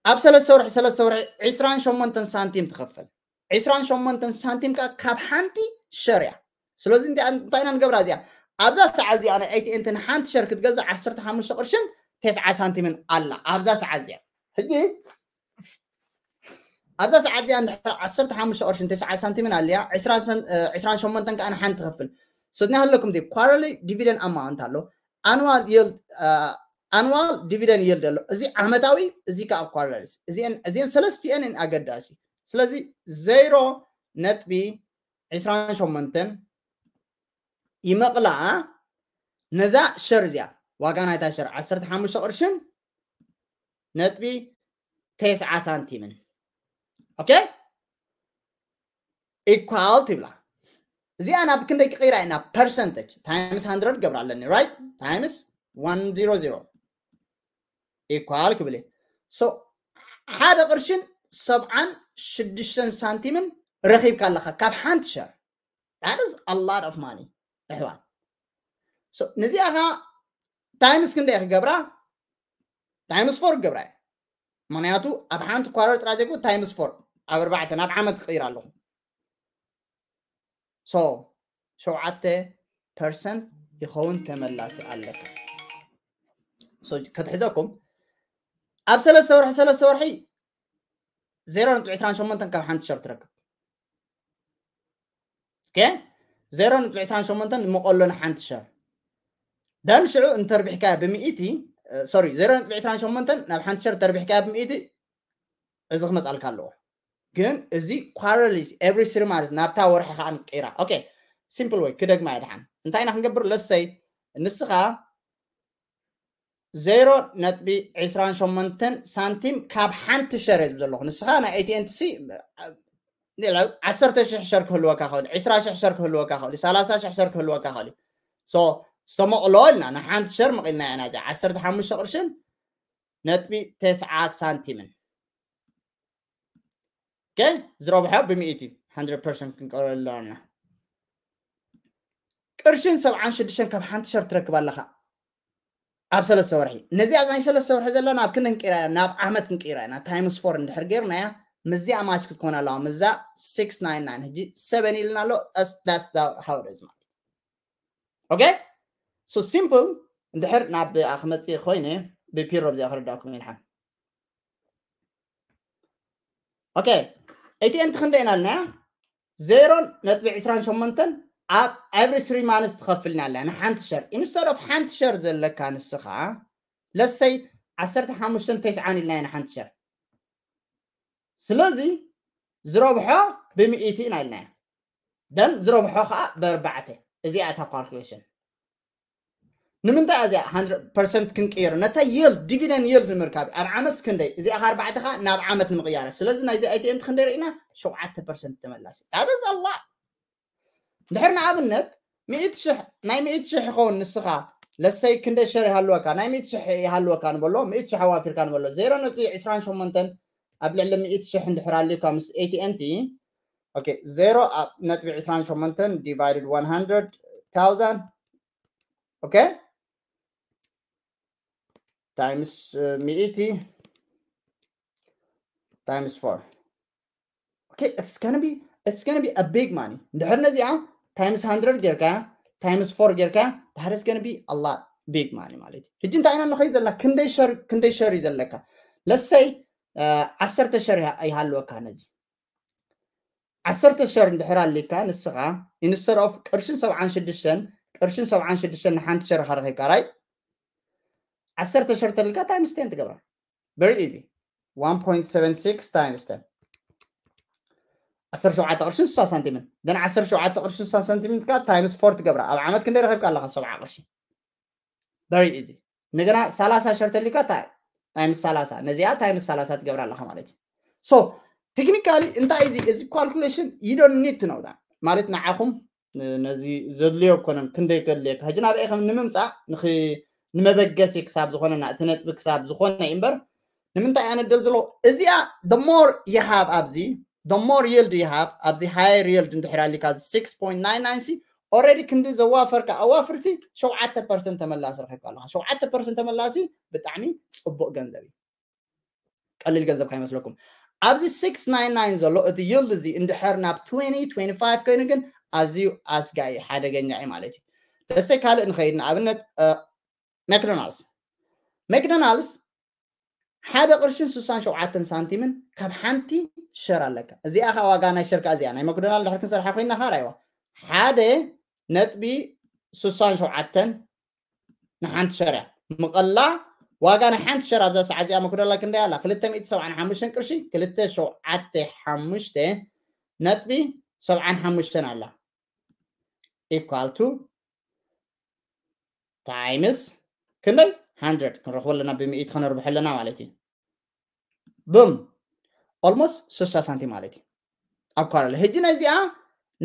ኣብ ሰለስተ ወርሒ ሰለስተ ወርሒ ዕስራን ሸሞንተን ሳንቲም ትኸፍል። ዕስራን ሸሞንተን ሳንቲም ከዓ ካብ ሓንቲ ሸር እያ። ስለዚ እንታይ ኢና ንገብራ እዚኣ? ኣብዛ ሰዓት እዚኣ ናይ AT&T ንሓንቲ ሸር ክትገዝእ ዓሰርተ ሓሙሽተ ቅርሽን ተስዓ ሳንቲምን ኣላ ኣብዛ ሰዓት እዚኣ። ሕጂ ኣብዛ ሰዓት እዚኣ እንድሕር ዓሰርተ ሓሙሽተ ቅርሽን ተስዓ ሳንቲምን ኣልያ፣ ዕስራን ሸሞንተን ከዓ ንሓንቲ ትኸፍል። So ናይ ሃለኩም ዚ quarterly dividend amount ኣሎ፣ annual yield፣ annual dividend yield ኣሎ። እዚ ዓመታዊ፣ እዚ ከዓ quarterly። እዚአን ሰለስቲአን ኣገዳሲ። ስለዚ ዜሮ ነጥቢ ዕስራን ሸሞንተን ይመቕላ ነዛ ሸር እዚኣ። ዋጋ ናይታ ሸር ዓሰርተ ሓሙሽተ ቅርሽን ነጥቢ ተስዓ ሳንቲምን። Okay? Equal ትብላ። እዚኣ ናብ ክንደይ ክቕይራ ኢና? Percentage times hundred ገብራ ኣለኒ፣ right? Times one zero zero equal ክብል እየ። So ሓደ ቅርሽን ሰብዓን ሽዱሽተን ሳንቲምን ረኺብካ ኣለኻ ካብ ሓንቲ ሸር። That is a lot of money ኣሕዋት። So ነዚኣ ኸዓ times ክንደይ ክገብራ? Times four ክገብራ እየ። ምክንያቱ ኣብ ሓንቲ quarter ጥራይ ዘይኮነ times four ኣብ ኣርባዕተ ናብ ዓመት ክቕይር ኣለኹ። So ሸውዓተ ፐርሰንት ይኸውን ተመላሲ ኣለካ። So ክትሕዘኩም ኣብ ሰለስተ ወርሒ ሰለስተ ወርሒ ዜሮ ነጥቢ ዕስራን ሸሞንተን ካብ ሓንቲ ሸር ትረክብ። Okay? ዜሮ ነጥቢ ዕስራን ሸሞንተን መቐሎ ንሓንቲ ሸር። Then ሽዑ እንተርቢሕካያ ብሚእቲ፣ sorry፣ ዜሮ ነጥቢ ዕስራን ሸሞንተን ናብ ሓንቲ ሸር ተርቢሕካያ ብሚእቲ፣ እዚ ክመፃልካ ኣለዎ። ግን እዚ quarterly፣ every three months ናብታ ወርሒ ከዓ ንቀይራ። Okay, simple way ክደግማ እየ ድሓን። እንታይ ኢና ክንገብር? Let's say ንስኻ ዜሮ ነጥቢ ዕስራን ሸሞንተን ሳንቲም ካብ ሓንቲ ሸር እየ ዝብል ዘለኹ። ንስኻ ናይ AT&T ዓሰርተ ሽሕ ሸር ክህልወካ ይኽእል፣ ዕስራ ሽሕ ሸር ክህልወካ ይኽእል፣ ሰላሳ ሽሕ ሸር ክህልወካ ይኽእል። So ዝተመቕሎ ኢልና ንሓንቲ ሸር መቒልና ኢና እዚኣ ዓሰርተ ሓሙሽተ ቅርሽን ነጥቢ ተስዓ ሳንቲምን። Okay? ዝረብሖ ብሚእቲ፣ hundred percent ክንቀበሎ ኣለና። ቅርሽን ሰብዓን ሽዱሽተን ካብ ሓንቲ ሸር ትረክብ ኣለኻ ኣብ ሰለስተ ወርሒ። ነዚኣ ናይ ሰለስተ ወርሒ ዘለና ኣብ ክንደይ ክንቅይራ ኢና? ናብ ዓመት ክንቅይራ ኢና። Times four እንድሕር ገይርናያ ምስዚኣ match ክትኮን ኣለዋ። ምስዛ six nine nine ሕጂ seven ኢልና ኣሎ። That's how it is ማለት። Okay? So simple። እንድሕር ናብ ክመፅእ ኮይነ ብፒሮ ብዚኣ ክርዳእኩም ኢልሓን። Okay, AT&T ክንደይ ኢና ኣልናያ? ዜሮ ነጥቢ ዕስራን ሸሞንተን ኣብ every three months ትኸፍልና ኣላ ንሓንቲ ሸር። Instead of ሓንቲ ሸር ዘለካ ንስኻ፣ let's say ዓሰርተ ሓሙሽተን ተስዓን ኢልናያ ንሓንቲ ሸር። ስለዚ ዝረብሖ ብሚእቲ ኢና ኢልናያ። Then ዝረብሖ ከዓ ብኣርባዕተ። እዚኣ እታ calculation። ንምንታይ እዚኣ hundred percent ክንቅየር? ነታ yield፣ dividend yield ንምርካብ ኣብ ዓመት ክንደይ? እዚኣ ካብ ኣርባዕተ ከዓ ናብ ዓመት ንምቕያር። ስለዚ ናይዚ AT&T ክንደይ ርኢና? ሸውዓተ ፐርሰንት ተመላሲ። That is a lot። እንድሕር ንኣብነት ሚእቲ ሽሕ፣ ናይ ሚእቲ ሽሕ ይኸውን ንስኻ፣ let's say ክንደይ ሸር ይሃልወካ? ናይ ሚእቲ ሽሕ ይሃልወካ ንበሎ፣ ሚእቲ ሽሕ ኣዋፊርካ ንበሎ። ዜሮ ነጥቢ ዕስራን ሸሞንተን ኣብ ልዕሊ ሚእቲ ሽሕ እንድሕር ኣልዩካ ምስ AT&T፣ okay፣ ዜሮ ነጥቢ ዕስራን ሸሞንተን divided one hundred thousand፣ okay? Times ሚእቲ times four። Okay, it's gonna be, it's gonna be a big money። እንድሕር ነዚኣ times hundred ጌርካ፣ times four ጌርካ፣ that is gonna be a lot, big money ማለት እዩ። ሕጂ እንታይ ኢና ንኸይድ ዘለና? ክንደይ ሸር፣ ክንደይ ሸር እዩ ዘለካ? Let's say ዓሰርተ ሸር ይሃልወካ ነዚ። ዓሰርተ ሸር እንድሕር ኣሊካ ንስኻ፣ instead of ቅርሽን ሰብዓን ሽዱሽተን፣ ቅርሽን ሰብዓን ሽዱሽተን ንሓንቲ ሸር ኢኻ ረኺብካ፣ right? ዓሰርተ ሸር ተልካ times ten ትገብራ። Very easy። One point seven six times ten። ዓሰርተ ሸውዓተ ቅርሽን ስሳ ሳንቲምን። Then ዓሰርተ ሸውዓተ ቅርሽን ስሳ ሳንቲምን ከዓ times four ትገብራ። ኣብ ዓመት ክንደይ ረኺብካ ኣለኻ? ሰብዓ ቅርሺ። Very easy። እንደገና ሰላሳ ሸር ተልካ ታይ times ሰላሳ፣ ነዚኣ times ሰላሳ ትገብራ ኣለኻ ማለት እዩ። So technically እንታይ እዚ እዚ calculation you don't need to know that ማለት ንዓኹም ነዚ ዘድልዮ ኮነን ክንደይ ከድልየካ ሕጂ ናብኣ ከም ንምምፃእ ንመበገሲ ክሳብ ዝኾነና እቲ ነጥቢ ክሳብ ዝኾነ እምበር ንምንታይ ኣነደል ዘሎ እዚኣ the more you have ኣብዚ the more yield you have ኣብዚ higher yield እንድሕር ኣሊካ six point nine nine ሲ already ክንዲ ዘዋፈርካ ኣዋፍርሲ ሸውዓተ percent ተመላሲ ረኺብካ ኣለካ። ሸውዓተ percent ተመላሲ ብጣዕሚ ፅቡቅ ገንዘብ እዩ። ቀሊል ገንዘብ ካይመስለኩም። ኣብዚ six nine nine ዘሎ እቲ yield እዚ እንድሕር ናብ twenty twenty-five ኮይኑ ግን ኣዝዩ ኣስጋኢ ሓደገኛ እዩ ማለት እዩ። ደሰይ ካልእ ንኸይድ ንኣብነት McDonald's McDonald's ሓደ ቅርሽን ስሳን ሸውዓተን ሳንቲምን ካብ ሓንቲ ሸር ኣለካ። እዚኣ ከ ዋጋ ናይ ሸርካ እዚኣ ናይ McDonald's ድሕር ክንሰርሓ ኮይና ከ ራይዋ ሓደ ነጥቢ ስሳን ሸውዓተን ንሓንቲ ሸር እያ ምቐላ ዋጋ ናይ ሓንቲ ሸር ኣብዛ ሰዓት እዚኣ McDonald's ክንደይ ኣላ ክልተ ሚእቲ ሰብዓን ሓሙሽተን ቅርሺ ክልተ ሸውዓተ ሓሙሽተ ነጥቢ ሰብዓን ሓሙሽተን ኣላ equal to times ክንደይ hundred ክንረኽቦ ኣለና ብሚእቲ ከነርብሖ ኣለና ማለት እዩ። ብም almost ስሳ ሳንቲም ማለት እዩ ኣብ ኳረለ ሕጂ ነዚኣ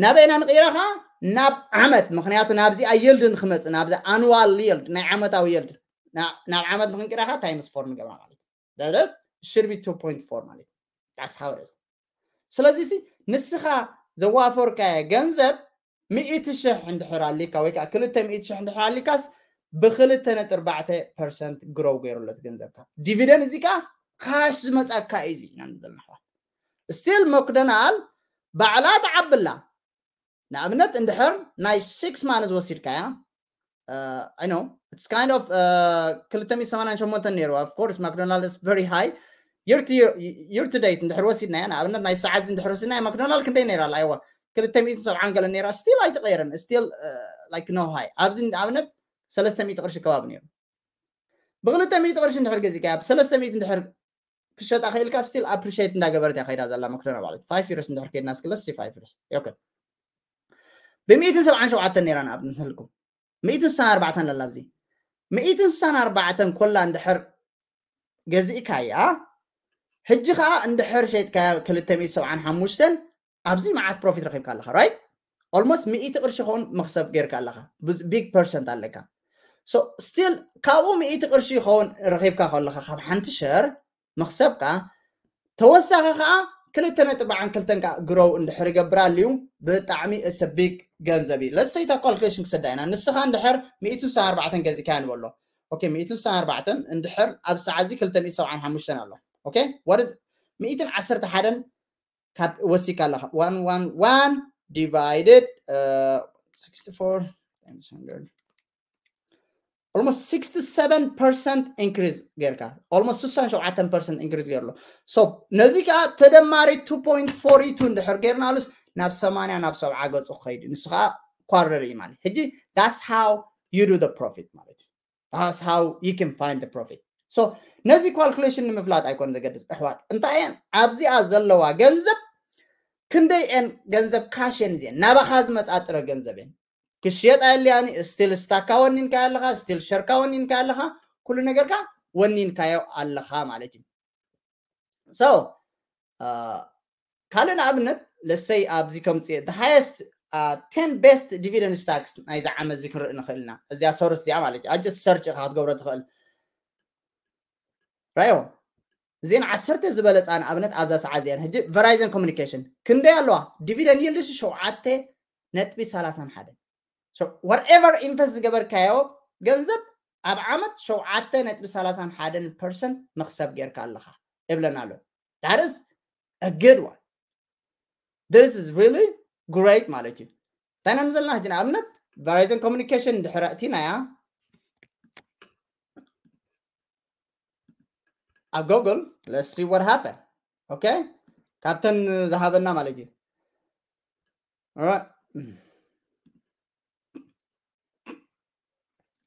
ናበይና ንቕይራ ኸዓ ናብ ዓመት ምክንያቱ ናብዚኣ yield ንክመፅእ ናብዚ annual yield ናይ ዓመታዊ yield ናብ ዓመት ንክንቅይራ ኸዓ times four ንገብራ ማለት እዩ። That is should be two point four ማለት እዩ። That's how it is። ስለዚ ሲ ንስኻ ዘዋፈርካዮ ገንዘብ ሚእቲ ሽሕ እንድሕር ኣሊካ ወይ ከዓ ክልተ ሚእቲ ሽሕ እንድሕር ኣሊካስ ብክልተ ነጥቢ ኣርባዕተ percent grow ገይሩ ኣሎ እቲ ገንዘብካ። Dividend እዚ ከዓ ካሽ ዝመፀካ እዩ እዚ ኢና ንብል ኣሕዋት። Still McDonald ባዕላ ትዓብላ ንኣብነት እንድሕር ናይ six months ወሲድካያ I know it's kind of ክልተ ሚእቲ ሰማንያን ሸሞንተን ነይሩ። Of course McDonald is very high year to year, year to date እንድሕር ወሲድናያ ንኣብነት ናይ ሰዓት እንድሕር ወሲድናያ McDonald ክንደይ ነይራ ኣላ ኣይዋ ክልተ ሚእትን ሰብዓን ገለ ነይራ still ኣይተቐየረን still like no high ኣብዚ ንኣብነት ሰለስተ ሚእቲ ቅርሺ ከባቢ ነይሩ። ብክልተ ሚእቲ ቅርሺ እንድሕር ገዚእካያ ብሰለስተ ሚእቲ እንድሕር ክሸጣ ክኢልካ still appreciate እንዳገበረት እያ ከይዳ ዘላ McDonald ማለት five years እንድሕር ከይድና እስኪ let's see five years okay ብሚእትን ሰብዓን ሸውዓተን ነይራ ንኣብነት ንህልኩም ሚእትን ስሳን ኣርባዕተን ኣላ ኣብዚ ሚእትን ስሳን ኣርባዕተን ኮላ እንድሕር ገዚእካያ ሕጂ ከዓ እንድሕር ሸይጥካያ ክልተ ሚእቲ ሰብዓን ሓሙሽተን ኣብዚ መዓት profit ረኺብካ ኣለካ right almost ሚእቲ ቅርሺ ኸውን መክሰብ ጌርካ ኣለካ big percent ኣለካ so still ካብኡ ሚእቲ ቅርሺ ይኸውን ረኺብካ ከለካ ካብ ሓንቲ ሸር መክሰብካ ተወሳኺ ከዓ ክልተ ነጥቢ ዓን ክልተን ከዓ grow እንድሕር ይገብር ኣልዩ ብጣዕሚ it's a big ገንዘብ እዩ። Let's say እታ calculation ክሰዳ ኢና ንስኻ እንድሕር ሚእትን ስሳን ኣርባዕተን ገዚእካያ ንበሎ okay ሚእትን ስሳን ኣርባዕተን እንድሕር ኣብ ሰዓት እዚ ክልተ ሚእቲ ሰብዓን ሓሙሽተን ኣሎ okay what is ሚእትን ዓሰርተ ሓደን ካብ ወሲካ ኣለካ one one one divided sixty-four times hundred almost sixty-seven percent increase ጌርካ almost ስሳን ሸውዓተን percent increase ጌርሎ so ነዚ ከዓ ተደማሪ two point four two እንድሕር ጌርናሉስ ናብ ሰማንያ ናብ ሰብዓ ገፁ ክኸይድ እዩ ንሱ ከዓ quarter እዩ ማለት ሕጂ that's how you do the profit ማለት እዩ that's how you can find the profit so ነዚ calculation ንምፍላጥ ኣይኮነ ዘገድስ ኣሕዋት እንታይ እየን ኣብዚኣ ዘለዋ ገንዘብ ክንደይ እየን ገንዘብ ካሽ እየን እዚአን ናባኻ ዝመፃ ጥረ ገንዘብ እየን ክሽየጥ ኣየድልያን still ስታካ ወኒንካ ኣለኻ still ሸርካ ወኒንካ ኣለኻ ኩሉ ነገርካ ወኒንካዮ ኣለኻ ማለት እዩ so ካልእ ንኣብነት let's say ኣብዚ ከምፅእ the highest ten best dividend stocks ናይዚ ዓመት እዚ ክንርኢ ንኽእል ኢና እዚኣ source እዚኣ ማለት እዩ just search ኢኻ ክትገብሮ ትኽእል ራዮ እዚን ዓሰርተ ዝበለፃ ንኣብነት ኣብዛ ሰዓት እዚኣን ሕጂ Verizon Communication ክንደይ ኣለዋ dividend yield ሸውዓተ ነጥቢ ሰላሳን ሓደ whatever invest ዝገበርካዮ ገንዘብ ኣብ ዓመት ሸውዓተ ነጥቢ ሰላሳን ሓደን percent መክሰብ ጌርካ ኣለኻ ይብለና ኣሎ that is a good one this is really great ማለት እዩ እንታይ ኢና ዘለና ሕጂ ንኣብነት Verizon Communication ድሕር ኣእቲናያ ኣብ Google let's see what happen okay ካብተን ዝሃበና ማለት እዩ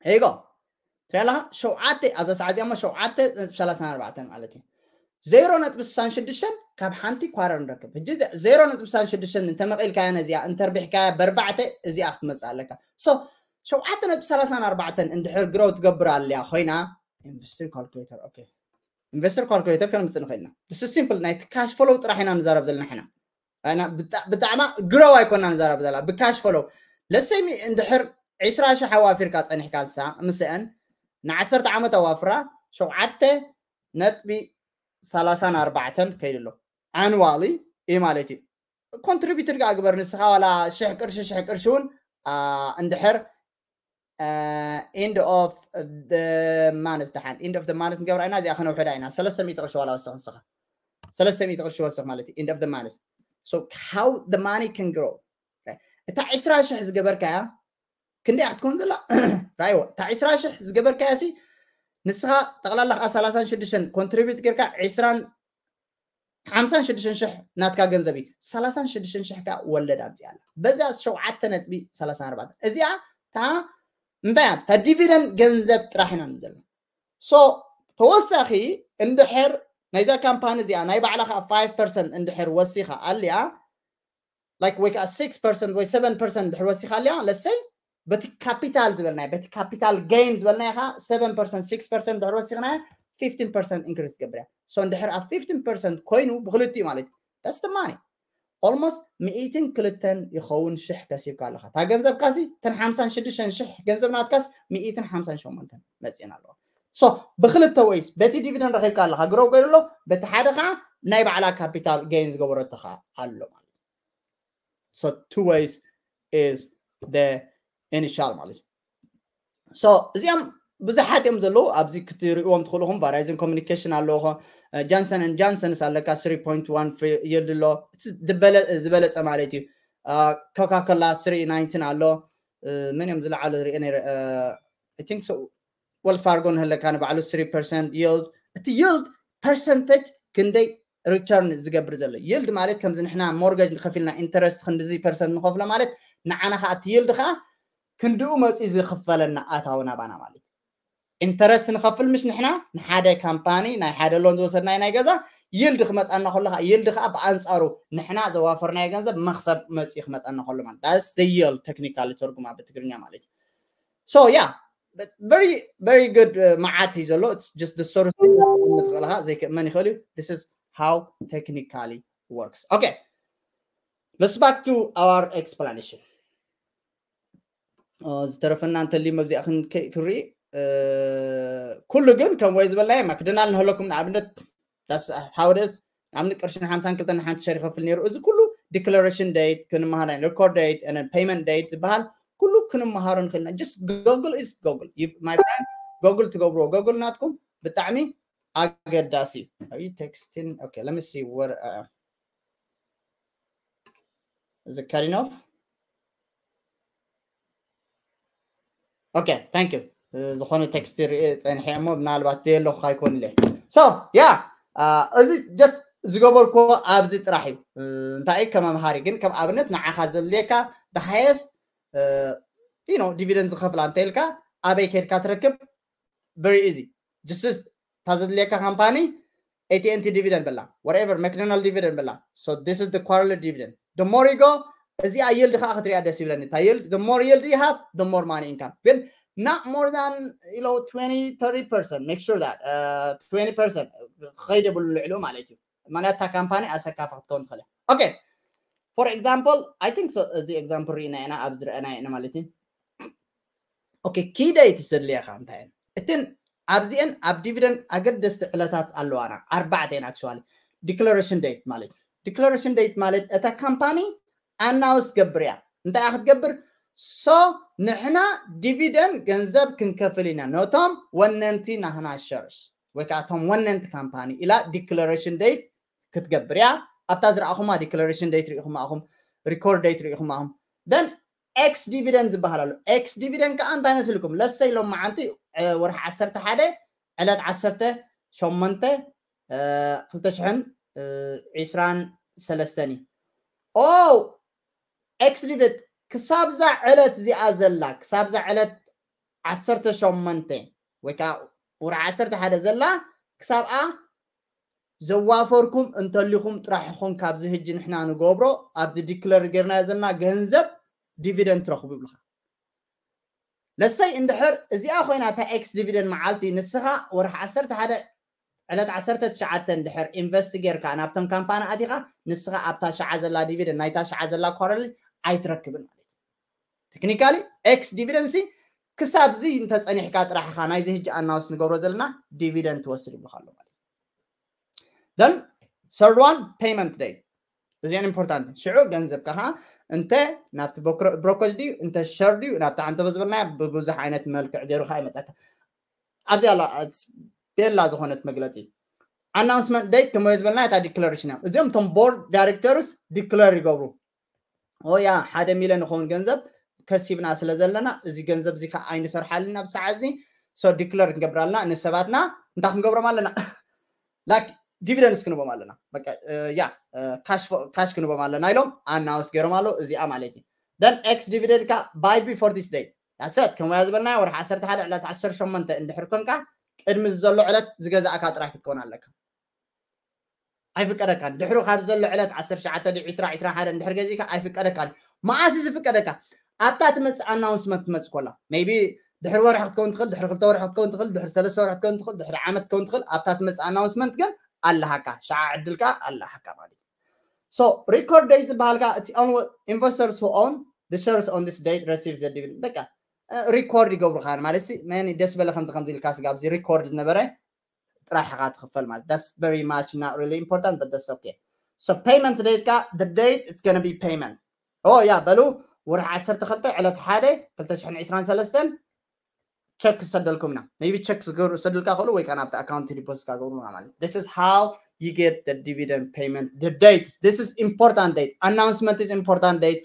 ሄጎ ትሪኣ ኣለኻ ሸውዓተ ኣብዛ ሰዓት እዚኣ ሞ ሸውዓተ ነጥቢ ሰላሳን ኣርባዕተን ማለት እዩ ዜሮ ነጥቢ ስሳን ሽዱሽተን ካብ ሓንቲ quarter ንረክብ ሕጂ ዜሮ ነጥቢ ስሳን ሽዱሽተን እንተመቒልካያ ነዚኣ እንተርቢሕካያ በርባዕተ እዚኣ ክትመፅእ ኣለካ so ሸውዓተ ነጥቢ ሰላሳን ኣርባዕተን እንድሕር grow ትገብር ኣለያ ኮይና investing calculator okay ኢንቨስተር ካልኩሌተር ከነምፅእ ንኽእል ኢና። This is simple። ናይቲ ካሽ ፍሎው ጥራሕ ኢና ንዛረብ ዘለና ሕና። ብጣዕማ ግሮው ኣይኮና ንዛረብ ዘላ ብካሽ ፍሎው። ለሰይ እንድሕር ዕስራ ሽሕ ኣዋፊርካ ፀኒሕካ ንሳ ምስአን ንዓሰርተ ዓመት ኣዋፍራ ሸውዓተ ነጥቢ ሰላሳን ኣርባዕተን ከይዱ ኣሎ። ኣንዋሊ እዩ ማለት እዩ። ኮንትሪቢዩትድ ጋር ግበር ንስኻ ዋላ ሽሕ ቅርሺ ሽሕ ቅርሺ እውን እንድሕር end of the month ደሓን end of the month ንገብራ ኢና። እዚኣ ከነውሕዳ ኢና። ሰለስተ ሚእቲ ቅርሺ ዋላ ወስኽ ንስኻ ሰለስተ ሚእቲ ቅርሺ ወስኽ ማለት እዩ። End of the month, so how the money can grow። እታ ዕስራ ሽሕ ዝገበርካያ ክንደይ ክትኮን ዘላ? ራይዎ እታ ዕስራ ሽሕ ዝገበርካያ ሲ ንስኻ ጠቕላላ ከዓ ሰላሳን ሽዱሽተን ኮንትሪቢዩት ጌርካ ዕስራን ሓምሳን ሽዱሽተን ሽሕ ናትካ ገንዘብ እዩ። ሰላሳን ሽዱሽተን ሽሕ ከዓ ወለድ ኣምፅኣ ኣላ። በዚኣ ሸውዓተ ነጥቢ ሰላሳን ኣርባዕተን እዚኣ እታ እንታይ እያ እታ ዲቪደንድ ገንዘብ ጥራሕ ኢና ንዘሎ። So ተወሳኺ እንድሕር ናይዛ ካምፓኒ እዚኣ ናይ ባዕላ ከዓ ፋይቭ ፐርሰንት እንድሕር ወሲኻ ኣልያ like ወይ ከዓ ሲክስ ፐርሰንት ወይ ሰቨን ፐርሰንት እንድሕር ወሲኻ ኣልያ ለሰይ በቲ ካፒታል ዝበልናዮ በቲ ካፒታል ጌን ዝበልናዮ ከዓ ሰቨን ፐርሰንት ሲክስ ፐርሰንት እንድሕር ወሲኽናዮ ፊፍቲን ፐርሰንት ኢንክሪስ ትገብር እያ። So እንድሕር ኣብ ፊፍቲን ፐርሰንት ኮይኑ ብክልቲኡ ማለት እዩ that's the money። Almost ሚእትን ክልተን ይኸውን ሽሕ ከሲብካ ኣለኻ። እታ ገንዘብካሲ እተን ሓምሳን ሽዱሽተን ሽሕ ገንዘብ ናትካስ ሚእትን ሓምሳን ሸሞንተን መፅእን ኣለዋ። So ብክልተ ወይስ በቲ ዲቪደንድ ረኺብካ ኣለኻ ግሮው ገይሩ ኣሎ፣ በቲ ሓደ ከዓ ናይ ባዕላ ካፒታል ጌን ዝገበረቶ ከዓ ኣሎ ማለት እዩ። So two ways is the initial ማለት እዩ። So እዚኦም ብዙሓት እዮም ዘለዉ ኣብዚ ክትሪእዎም ትኽእሉ ኢኹም። ቫራይዘን ኮሚኒኬሽን ኣለዎ፣ ጃንሰን ን ጃንሰንስ ኣለካ ስሪ ፖይንት ዋን ይልድ ኣሎ። እቲ ዝበለ- ዝበለፀ ማለት እዩ። ኮካ ኮላ ስሪ ናይንቲን ኣሎ። መን እዮም ዝለዓሉ ሪአ ነይረ? I think so። ወልስ ፋርጎ ንህለካ ንባዕሉ ስሪ ፐርሰንት ይልድ። እቲ ይልድ ፐርሰንተጅ ክንደይ ሪተርን ዝገብር ዘሎ ይልድ ማለት ከምዚ ንሕና ሞርገጅ ንከፊልና ኢንተረስት ክንድዚ ፐርሰንት ንኸፍሎ ማለት ንዓና ከዓ እቲ ይልድ ከዓ ክንድኡ መፅኡ ዝኽፈለና ኣታዊ ናባና ማለት ኢንተረስት ንኸፍል ምሽ ንሕና ንሓደ ካምፓኒ ናይ ሓደ ሎን ዝወሰድናዮ ናይ ገዛ ይልድ ክመፃና ከሎ ከዓ ይልድ ከዓ ብኣንፃሩ ንሕና ዘዋፈርናዮ ገንዘብ መክሰብ መፅኡ ክመፃና ከሎ ማለት that's the yield technically ትርጉማ ብትግርኛ ማለት እዩ። So yeah, very very good። መዓት እዩ ዘሎ። It's just the source ትኽእልኻ ዘይክእመን ይኽእል እዩ። This is how technically works. Okay, let's back to our explanation. ዝተረፈና እንተልዩ መብዚኣ ክንርኢ። ኩሉ ግን ከም ወይ ዝበልናዮ ማክደናል ንህለኩም ንኣብነት how it is ንኣብነት ቅርሽን ሓምሳን ክልተን ሓንቲ ሸር ይኸፍል ነይሩ። እዚ ኩሉ ዲክለሬሽን ዴት ክንመሃር ሬኮርድ ዴት ፔይመንት ዴት ዝበሃል ኩሉ ክንመሃሮ ንኽእልና። Just Google is Google my friend። ጎግል ትገብርዎ ጎግል ናትኩም ብጣዕሚ ኣገዳሲ እዩ። Are you texting? Okay, let me see what uh, is it cutting off? Okay, thank you. ዝኾነ ቴክስት ሪኤ ፀንሐ እሞ ምናልባት ዘየለኹ ኣይኮን ኢለ። So yeah, እዚ just ዝገበርኩዎ ኣብዚ ጥራሕ እዩ። እንታይ እዩ ከመምሃሪ ግን ከም ኣብነት ንዓኻ ዘድልየካ the highest you know ዲቪደንድ ዝኸፍላ እንተ ኢልካ ኣበይ ከድካ ትረክብ? Very easy. Just እታ ዘድልየካ ካምፓኒ ኤቲኤንቲ ዲቪደንድ በላ whatever McDonald ዲቪደንድ በላ። So this is the quarterly dividend. The more you go እዚኣ ይልድ ከዓ ክትሪኣ ደስ ይብለኒ። እታ ይልድ the more yield you have the more money income ግን not more than you know twenty thirty percent. Make sure that uh, twenty percent ክኸይድ የብሉ ልዕሉ ማለት እዩ። ማለት እታ ካምፓኒ ኣሰካፋ ክትከውን ትኽእል። Okay, for example I think so እዚ ኤግዛምፕል ርኢና ኢና ኣብዚ ረአና ኢና ማለት እዩ። Okay, key date ዘድልየካ እንታይ እየን? እትን ኣብዚአን ኣብ ዲቪደንድ ኣገደስቲ ዕለታት ኣለዋና ኣርባዕተ እየን። Actually declaration date ማለት declaration date ማለት እታ ካምፓኒ ኣናውንስ ገብር እያ። እንታይ እያ ክትገብር? So ንሕና ዲቪደንድ ገንዘብ ክንከፍል ኢና ነቶም ወነንቲ ናህና ሸርስ ወይ ከዓ እቶም ወነንቲ ካምፓኒ ኢላ ዲክለሬሽን ዴት ክትገብር እያ። ኣብታ ዝረኣኹማ ዲክለሬሽን ዴት ርኢኹማ ኣኹም፣ ሪኮርድ ዴት ርኢኹማ ኣኹም። Then ኤክስ ዲቪደንድ ዝበሃል ኣሎ። ኤክስ ዲቪደንድ ከዓ እንታይ መስልኩም? ለሰይ ሎም መዓንቲ ወርሒ ዓሰርተ ሓደ ዕለት ዓሰርተ ሸሞንተ ክልተ ሽሕን ዕስራን ሰለስተን እዩ። ኦ ኤክስ ዲቪደንድ ክሳብዛ ዕለት እዚኣ ዘላ ክሳብዛ ዕለት ዓሰርተ ሸሞንተ ወይ ከዓ ወርሒ ዓሰርተ ሓደ ዘላ ክሳብኣ ዘዋፈርኩም እንተሊኹም ጥራሕ ይኹን ካብዚ ህጂ ንሕና ንገብሮ ኣብዚ ዲክለር ጌርናዮ ዘለና ገንዘብ ዲቪደንድ ትረኽቡ ይብልኻ። ለሰይ እንድሕር እዚኣ ኮይና እታ ኤክስ ዲቪደንድ መዓልቲ ንስኻ ወርሒ ዓሰርተ ሓደ ዕለት ዓሰርተ ትሽዓተ እንድሕር ኢንቨስት ጌርካ ናብተን ካምፓኒ ኣቲኻ፣ ንስኻ ኣብታ ሸዓ ዘላ ዲቪደንድ ናይታ ሸዓ ዘላ ኳረሊ ኣይትረክብን ማለት እዩ። ቴክኒካሊ ኤክስ ዲቪደንሲ ክሳብ እዚ እንተፀኒሕካ ጥራሕ ኢኻ ናይዚ ህጂ ኣናውንስ ንገብሮ ዘለና ዲቪደንድ ትወስድ ይብልካ ኣሎ ማለት እዩ። Then third one, payment date። እዚአን ኢምፖርታንት። ሽዑ ገንዘብካ ከዓ እንተ ናብቲ ብሮከጅ ድዩ እንተ ሸር ድዩ ናብቲ ዓንተበ ዝበልና ብብዙሕ ዓይነት መልክዕ ገይሩ ከዓ ይመፀካ። ኣብዚ ኣላ ቤላ ዝኾነት መግለፂ ኣናውንስመንት ዴት ከም ዝበልና እታ ዲክለሬሽን እዮም። እዚኦም እቶም ቦርድ ዳይሬክተርስ ዲክለር ይገብሩ። ኦያ ሓደ ሚሊዮን ይኸውን ገንዘብ ከሲብና ስለ ዘለና እዚ ገንዘብ እዚ ከዓ ኣይንሰርሓልን ኣብ ሰዓት እዚ። ሶ ዲክለር ክንገብራልና ንሰባትና እንታይ ክንገብሮም ኣለና? ላይክ ዲቪደንስ ክንቦም ኣለና። በቃ ያ ካሽ ክንቦም ኣለና ኢሎም ኣናውንስ ገይሮም ኣለዉ። እዚኣ ማለት እዩ። Then ኤክስ ዲቪደንድ ካ ባይ ቢፎር ዲስ ዴት። ዳሰት ከም ወያ ዝበልና ወርሒ ዓሰርተ ሓደ ዕለት ዓሰርተ ሸሞንተ እንድሕር ኮንካ ቅድሚ ዘሎ ዕለት ዝገዛእካ ጥራሕ ክትከውን ኣለካ። ኣይፍቀደካን። ድሕሩ ካብ ዘሎ ዕለት ዓሰርተ ትሽዓተ ድዩ ዕስራ ዕስራን ሓደን ድሕሪ ገዚእካ ኣይፍቀደካን። መዓስ እዩ ዝፍቀደካ? ኣብታ ትመጽእ ኣናውንስመንት ትመጽእ ኮላ ሜቢ ድሕሪ ወርሒ ክትከውን ትኽእል፣ ድሕሪ ክልተ ወርሒ ክትከውን ትኽእል፣ ድሕሪ ሰለስተ ወርሒ ክትከውን ትኽእል፣ ድሕሪ ዓመት ክትከውን ትኽእል። ኣብታ ትመጽእ ኣናውንስመንት ግን ኣለሃካ፣ ሸዓ ዕድልካ ኣለሃካ ማለት እዩ። So record date ዝበሃልካ እቲ investors who own the shares on this date receive the dividend በቃ ሪኮርድ ይገብሩካ ማለት ሲ መን ደስ በለ ከምዚ ከምዚ ኢልካ ስጋ ኣብዚ ሪኮርድ ዝነበረ ጥራሕ ኢኻ ትኽፈል ማለት that's very much not really important but that's okay. So payment date ካ the date it's gonna be payment. ኦ ያ በሉ ወርሒ ዓሰርተ ክልተ ዕለት ሓደ ክልተ ሽሕን ዕስራን ሰለስተን ቸክ ክሰደልኩም ኢና። ሜቢ ቸክ ዝሰደልካ ክእሉ ወይ ከዓ ናብቲ ኣካውንት ዲፖዚት ካገብሩና ማለት this is how you get the dividend payment the dates this is important date announcement is important date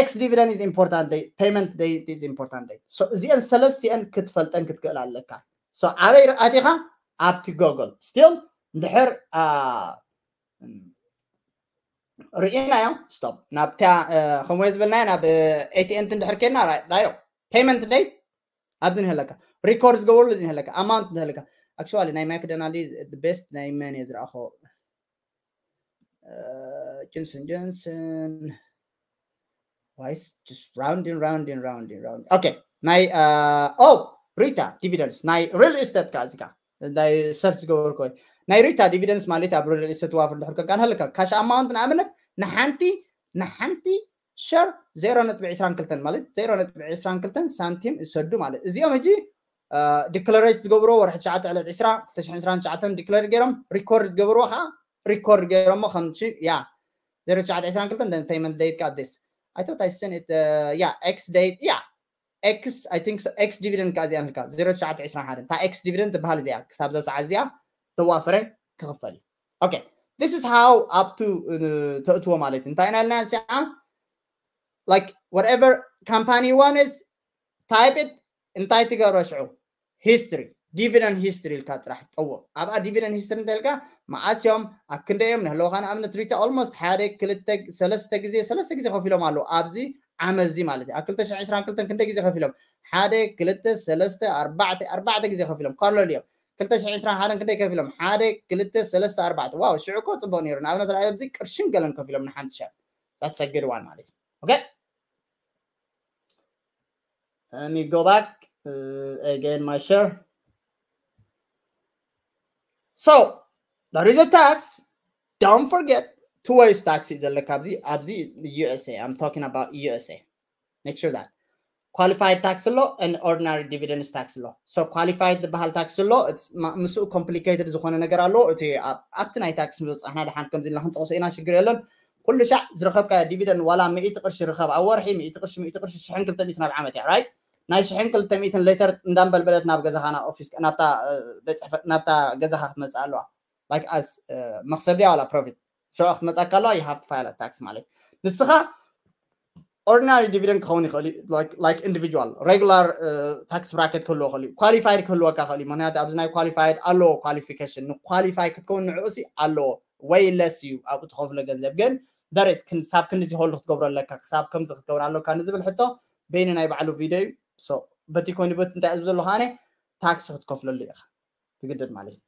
ex dividend is important date payment date is important date so እዚአን ሰለስቲአን ክትፈልጠን ክትክእል ኣለካ። So ኣበይ ኣቲኻ ኣብቲ ጎግል ስቲል እንድሕር ርኢናዮ ስቶፕ ናብታ ከምኡ ዝበልናዮ ናብ ኤቲኤንት እንድሕር ኬድና ዳይሮ ፔመንት ደይት ኣብዚ ንህለካ ሪኮርድ ዝገበሩሉ እዚ ንህለካ ኣማውንት ንህለካ actually ናይ ማክዶናልድ ቤስት ናይ መን እየ ዝረኣኾ Johnson Johnson why is just rounding rounding rounding rounding okay ናይ ኦ ሪታ ዲቪደንስ ናይ ሪል ኢስቴት ካ እዚካ ናይ ሰርች ዝገበርኮ ናይ ሪታ ዲቪደንስ ማለት ኣብ ሪል ኢስቴት ዋፍር ድሕር ከንካ ንህልካ ካሽ ኣማውንት ንኣብነት ንሓንቲ ንሓንቲ ሸር ዜሮ ነጥቢ ዕስራን ክልተን ማለት ዜሮ ነጥቢ ዕስራን ክልተን ሳንቲም ይሰዱ ማለት እዚኦም ሕጂ ዲክለሬት ዝገብርዎ ወርሒ ትሽዓተ ዕለት ዕስራ ክልተ ሽሕን ዕስራን ትሽዓተን ዲክለር ገይሮም ሪኮርድ ዝገብርዎ ከዓ ሪኮርድ ገይሮሞ ከም ያ ዜሮ ትሽዓተ ዕስራን ክልተን then payment date got this I thought I sent it yeah X date yeah X I think so X dividend ካ እዚኣ ንልካ ዜሮ ትሽዓተ ዕስራን ሓደን እታ X dividend ትበሃል እዚኣ ክሳብ እዛ ሰዓት እዚኣ ተዋፈረ ክኽፈል እዩ okay this is how up to ተእትዎ ማለት እዩ እንታይ ኢና ኢልና ሲዓ like whatever company one is type it እንታይ ትገብሮ ሽዑ history dividend history ኢልካ ጥራሕ ጠዎ ኣብኣ dividend history እንተ ኢልካ መዓስ እዮም ኣብ ክንደይ እዮም ንህለወካ ንኣብነት ሪታ almost ሓደ ክልተ ሰለስተ ግዜ ሰለስተ ግዜ ከፊሎም ኣለዉ ኣብዚ ዓመት እዚ ማለት እዩ ኣብ ክልተ ሽሕን ዕስራን ክልተን ክንደይ ግዜ ከፊሎም ሓደ ክልተ ሰለስተ ኣርባዕተ ኣርባዕተ ግዜ ከፊሎም ካርለል እዮም ክልተ ሽሕን ዕስራን ሓደን ክንደይ ከፊሎም ሓደ ክልተ ሰለስተ ኣርባዕተ ዋው ሽዑ እኮ ፅቡቅ ነይሩ ንኣብነት ርኣዮ ኣብዚ ቅርሽን ገለን ከፊሎም ንሓንቲ ሸር that's a good one ማለት እዩ okay Let me go back uh, again my share. So there is a tax. Don't forget two ways tax is a abzi abzi U S A. I'm talking about U S A. Make sure that qualified tax law and ordinary dividends tax law. So qualified the bahal tax law it's ምስኡ complicated ዝኾነ ነገር ኣሎ እቲ ኣብቲ ናይ ታክስ ምብጻሕና ድሓን ከምዚ ኢልና ክንጠቕሶ ኢና ሽግር የለን ኩሉ ሻዕ ዝረኸብካ ዲቪደንድ ዋላ ሚእቲ ቅርሺ ርኸብ ኣብ ወርሒ ሚእቲ ቅርሺ ሚእቲ ቅርሺ ሽሕን ክልተ ሚእትን ኣብ ዓመት እያ right ናይ ሽሕን ክልተ ሚእትን ሌተር እንዳንበልበለት ናብ ገዛኻ ናብ ኦፊስ ናብታ ቤት ጽሕፈት ናብታ ገዛኻ ክትመጽእ ኣለዋ like as መክሰብ ድያ ዋላ ፕሮፊት ሽዑ ክትመጻካ ኣለዋ you have to file tax ማለት ንስኻ ordinary dividend ክኸውን ይኽእል like individual regular tax bracket ክህልዎ ይኽእል እዩ qualified ክህልወካ ይኽእል እዩ ምክንያቱ ኣብዚ ናይ qualified ኣለዎ qualification ን qualify ክትከውን ንዕኡ ሲ ኣለዎ way less እዩ ኣብኡ ትኸፍሎ ገንዘብ ግን ደሬስ ክሳብ ክንዲ ዝኸሉ ክትገብሮ ኣለካ ክሳብ ከምዚ ክትገብር ኣለካ ንዝብል ሕቶ በይኒ ናይ ባዕሉ ቪድዮ እዩ so በቲ ኮይኑ በት እንታይ ዝብ ዘለኹ ኣነ ታክስ ክትከፍለሉ ኢኻ ትግደድ ማለት እዩ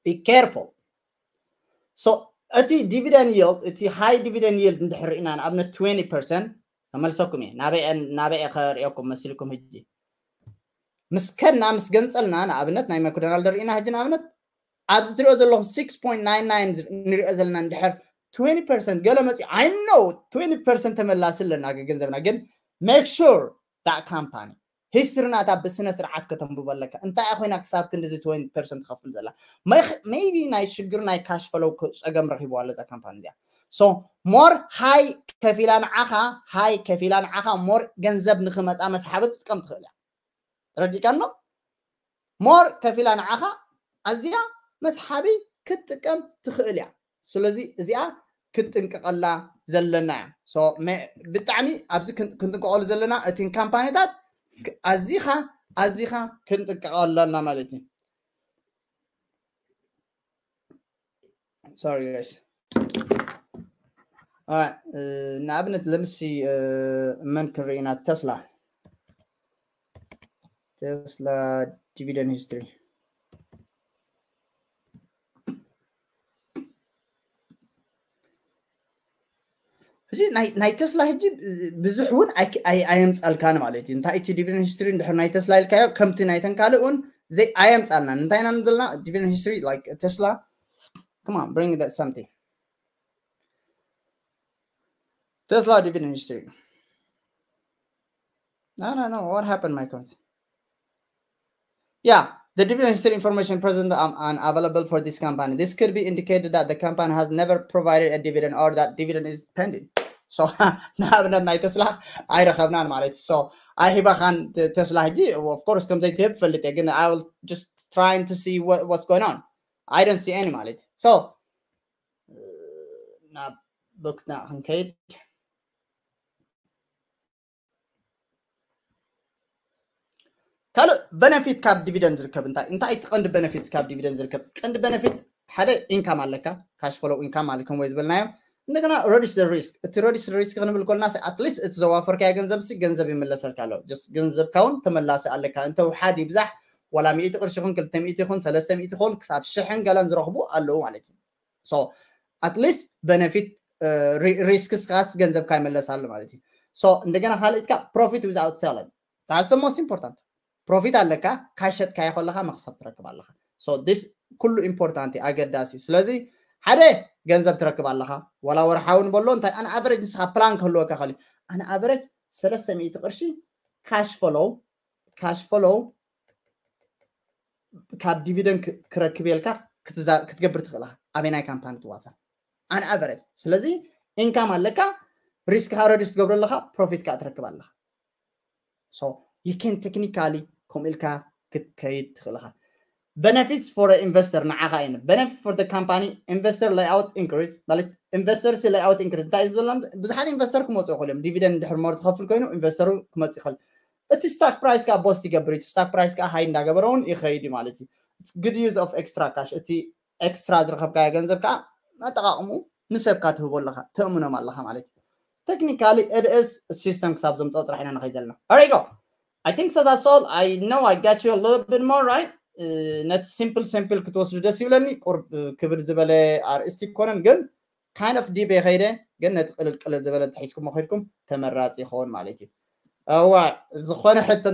be careful so እቲ dividend yield እቲ high dividend yield እንድሕር ርኢና ንኣብነት twenty percent ተመልሰኩም እየ ናበይ ናበይ ከርእየኩም መሲልኩም ሕጂ ምስ ከድና ምስ ገንፀልና ንኣብነት ናይ ማክዶናልድ ርኢና ሕጂ ንኣብነት ኣብዚ ትሪኦ ዘለኹም six point nine nine ንሪኦ ዘለና እንድሕር twenty percent ገለ መፂኡ I know twenty percent ተመላሲ ኣለና ገንዘብና ግን make sure that company history ናታ ብስነ ስርዓት ከተንብቦ ኣለካ እንታይ ኮይና ክሳብ ክንዲዚ twenty percent ትኸፍል ዘላ maybe ናይ ሽግር ናይ cash flow ፀገም ረኪብዋ ኣሎ እዛ ካምፓኒ እዚኣ so more high ከፊላ ንዓኻ high ከፊላ ንዓኻ more ገንዘብ ንክመፃ መስሓቢ ትጥቀም ትኽእል እያ ረዲእካ ኣሎ more ከፊላ ንዓኻ ኣዝያ መስሓቢ ክትጥቀም ትኽእል እያ ስለዚ እዚኣ ክትጥንቀቐላ ዘለና እያ ብጣዕሚ ኣብዚ ክንጥንቀቐሉ ዘለና እቲን ካምፓኒታት ኣዚኻ ኣዚኻ ክንጥንቀቐሉ ኣለና ማለት እዩ sorry guys ንኣብነት ለምሲ መን ክንርኢ ኢና ተስላ ተስላ dividend history ሕጂ ናይ ተስላ ሕጂ ብዙሕ እውን ኣየምፃልካን ማለት እዩ እንታይ እቲ dividend history እንድሕር ናይ ተስላ ኢልካዮ ከምቲ ናይተን ካልእ እውን ዘይ ኣየምፃልናን እንታይ ኢና ዘለና dividend history like ተስላ come on bring that something Tesla dividend history. No, no, no. What happened, my God? Yeah, the dividend history information present um, and available for this company. This could be indicated that the company has never provided a dividend or that dividend is pending. So ንኣብነት ናይ ተስላ ኣይረኸብናን ማለት so ኣይሂባኻን ተስላ ሕጂ of course ከም ዘይትህብ ፈልጥ ግን I will just trying to see what, what's going on I don't see any ማለት so ናብ ቦክና ክንከይድ ካልእ benefit ካብ dividend ዝርከብ እንታይ እንታይ እቲ ቀንዲ benefit ካብ dividend ዝርከብ ቀንዲ benefit ሓደ income ኣለካ cash flow income ማለት ከም ወይ ዝበልናዮ እንደገና reduce the risk እቲ reduce the risk ክንብል ከለና at least እቲ ዘዋፈርካዮ ገንዘብ ሲ ገንዘብ ይምለሰልካ ኣሎ just ገንዘብካ እውን ተመላሲ ኣለካ እንተ ውሓድ ይብዛሕ ዋላ ሚእቲ ቅርሺ ይኹን ክልተ ሚእቲ ይኹን ሰለስተ ሚእቲ ይኹን ክሳብ ሽሕን ገለን ዝረኽቡ ኣለዉ ማለት እዩ so at least benefit risk ስኻስ ገንዘብካ ይመለስ ኣሎ ማለት እዩ so እንደገና ካልእትካ profit without selling that's the most important profit ኣለካ ካሸጥካዮ ከለካ መክሰብ ትረክብ ኣለካ so this ኩሉ important ኣገዳሲ ስለዚ ሓደ ገንዘብ ትረክብ ኣለካ ዋላ ወርሓዊ ንበሎ እንታይ ኣን average ንስኻ plan ክህልወካ ከሊ ኣን average ሰለስተ ሚእቲ ቅርሺ cash flow cash flow ካብ dividend ክረክብ የልካ ክትገብር ትኽእል ኣበይ ናይ ካምፓኒ ትዋፈር ኣን average ስለዚ income ኣለካ risk ኻ reduce ትገብሮ ኣለካ profit ካ ትረክብ ኣለካ so you can technically ከምኡ ኢልካ ክትከይድ ትኽእል ኢኻ benefits for investor ንዓኻ እየን benefit for the company investor layout increase ማለት investor layout increase እንታይ እዩ ዝብለና ብዙሓት investor ክመፁ ይኽእሉ እዮም dividend እንድሕር more ትኸፍል ኮይኑ investor ክመፁ ይኽእል እቲ stock price ከዓ boost ይገብር እዩ stock price ከዓ high እንዳገበረ እውን ይኸይድ እዩ ማለት እዩ good use of extra cash እቲ extra ዝረኸብካዮ ገንዘብ ከዓ ኣጠቃቕሙ ንሰብካ ትህቦ ኣለካ ተእምኖም ኣለካ ማለት እዩ technically it is system ክሳብ ዘምፀኦ ጥራሕ ኢና ንኸይ ዘለና there you go I think so that's all I know I got you a little bit more right ነቲ simple simple ክትወስዱ ደስ ይብለኒ ቁርብ ክብድ ዝበለ ኣርእስቲ ይኮነን ግን kind of deep የኸይደ ግን ነቲ ቅልል ቅልል ዝበለ ተሒዝኩም መኸድኩም ተመራፂ ይኸውን ማለት እዩ እዋ ዝኾነ ሕቶ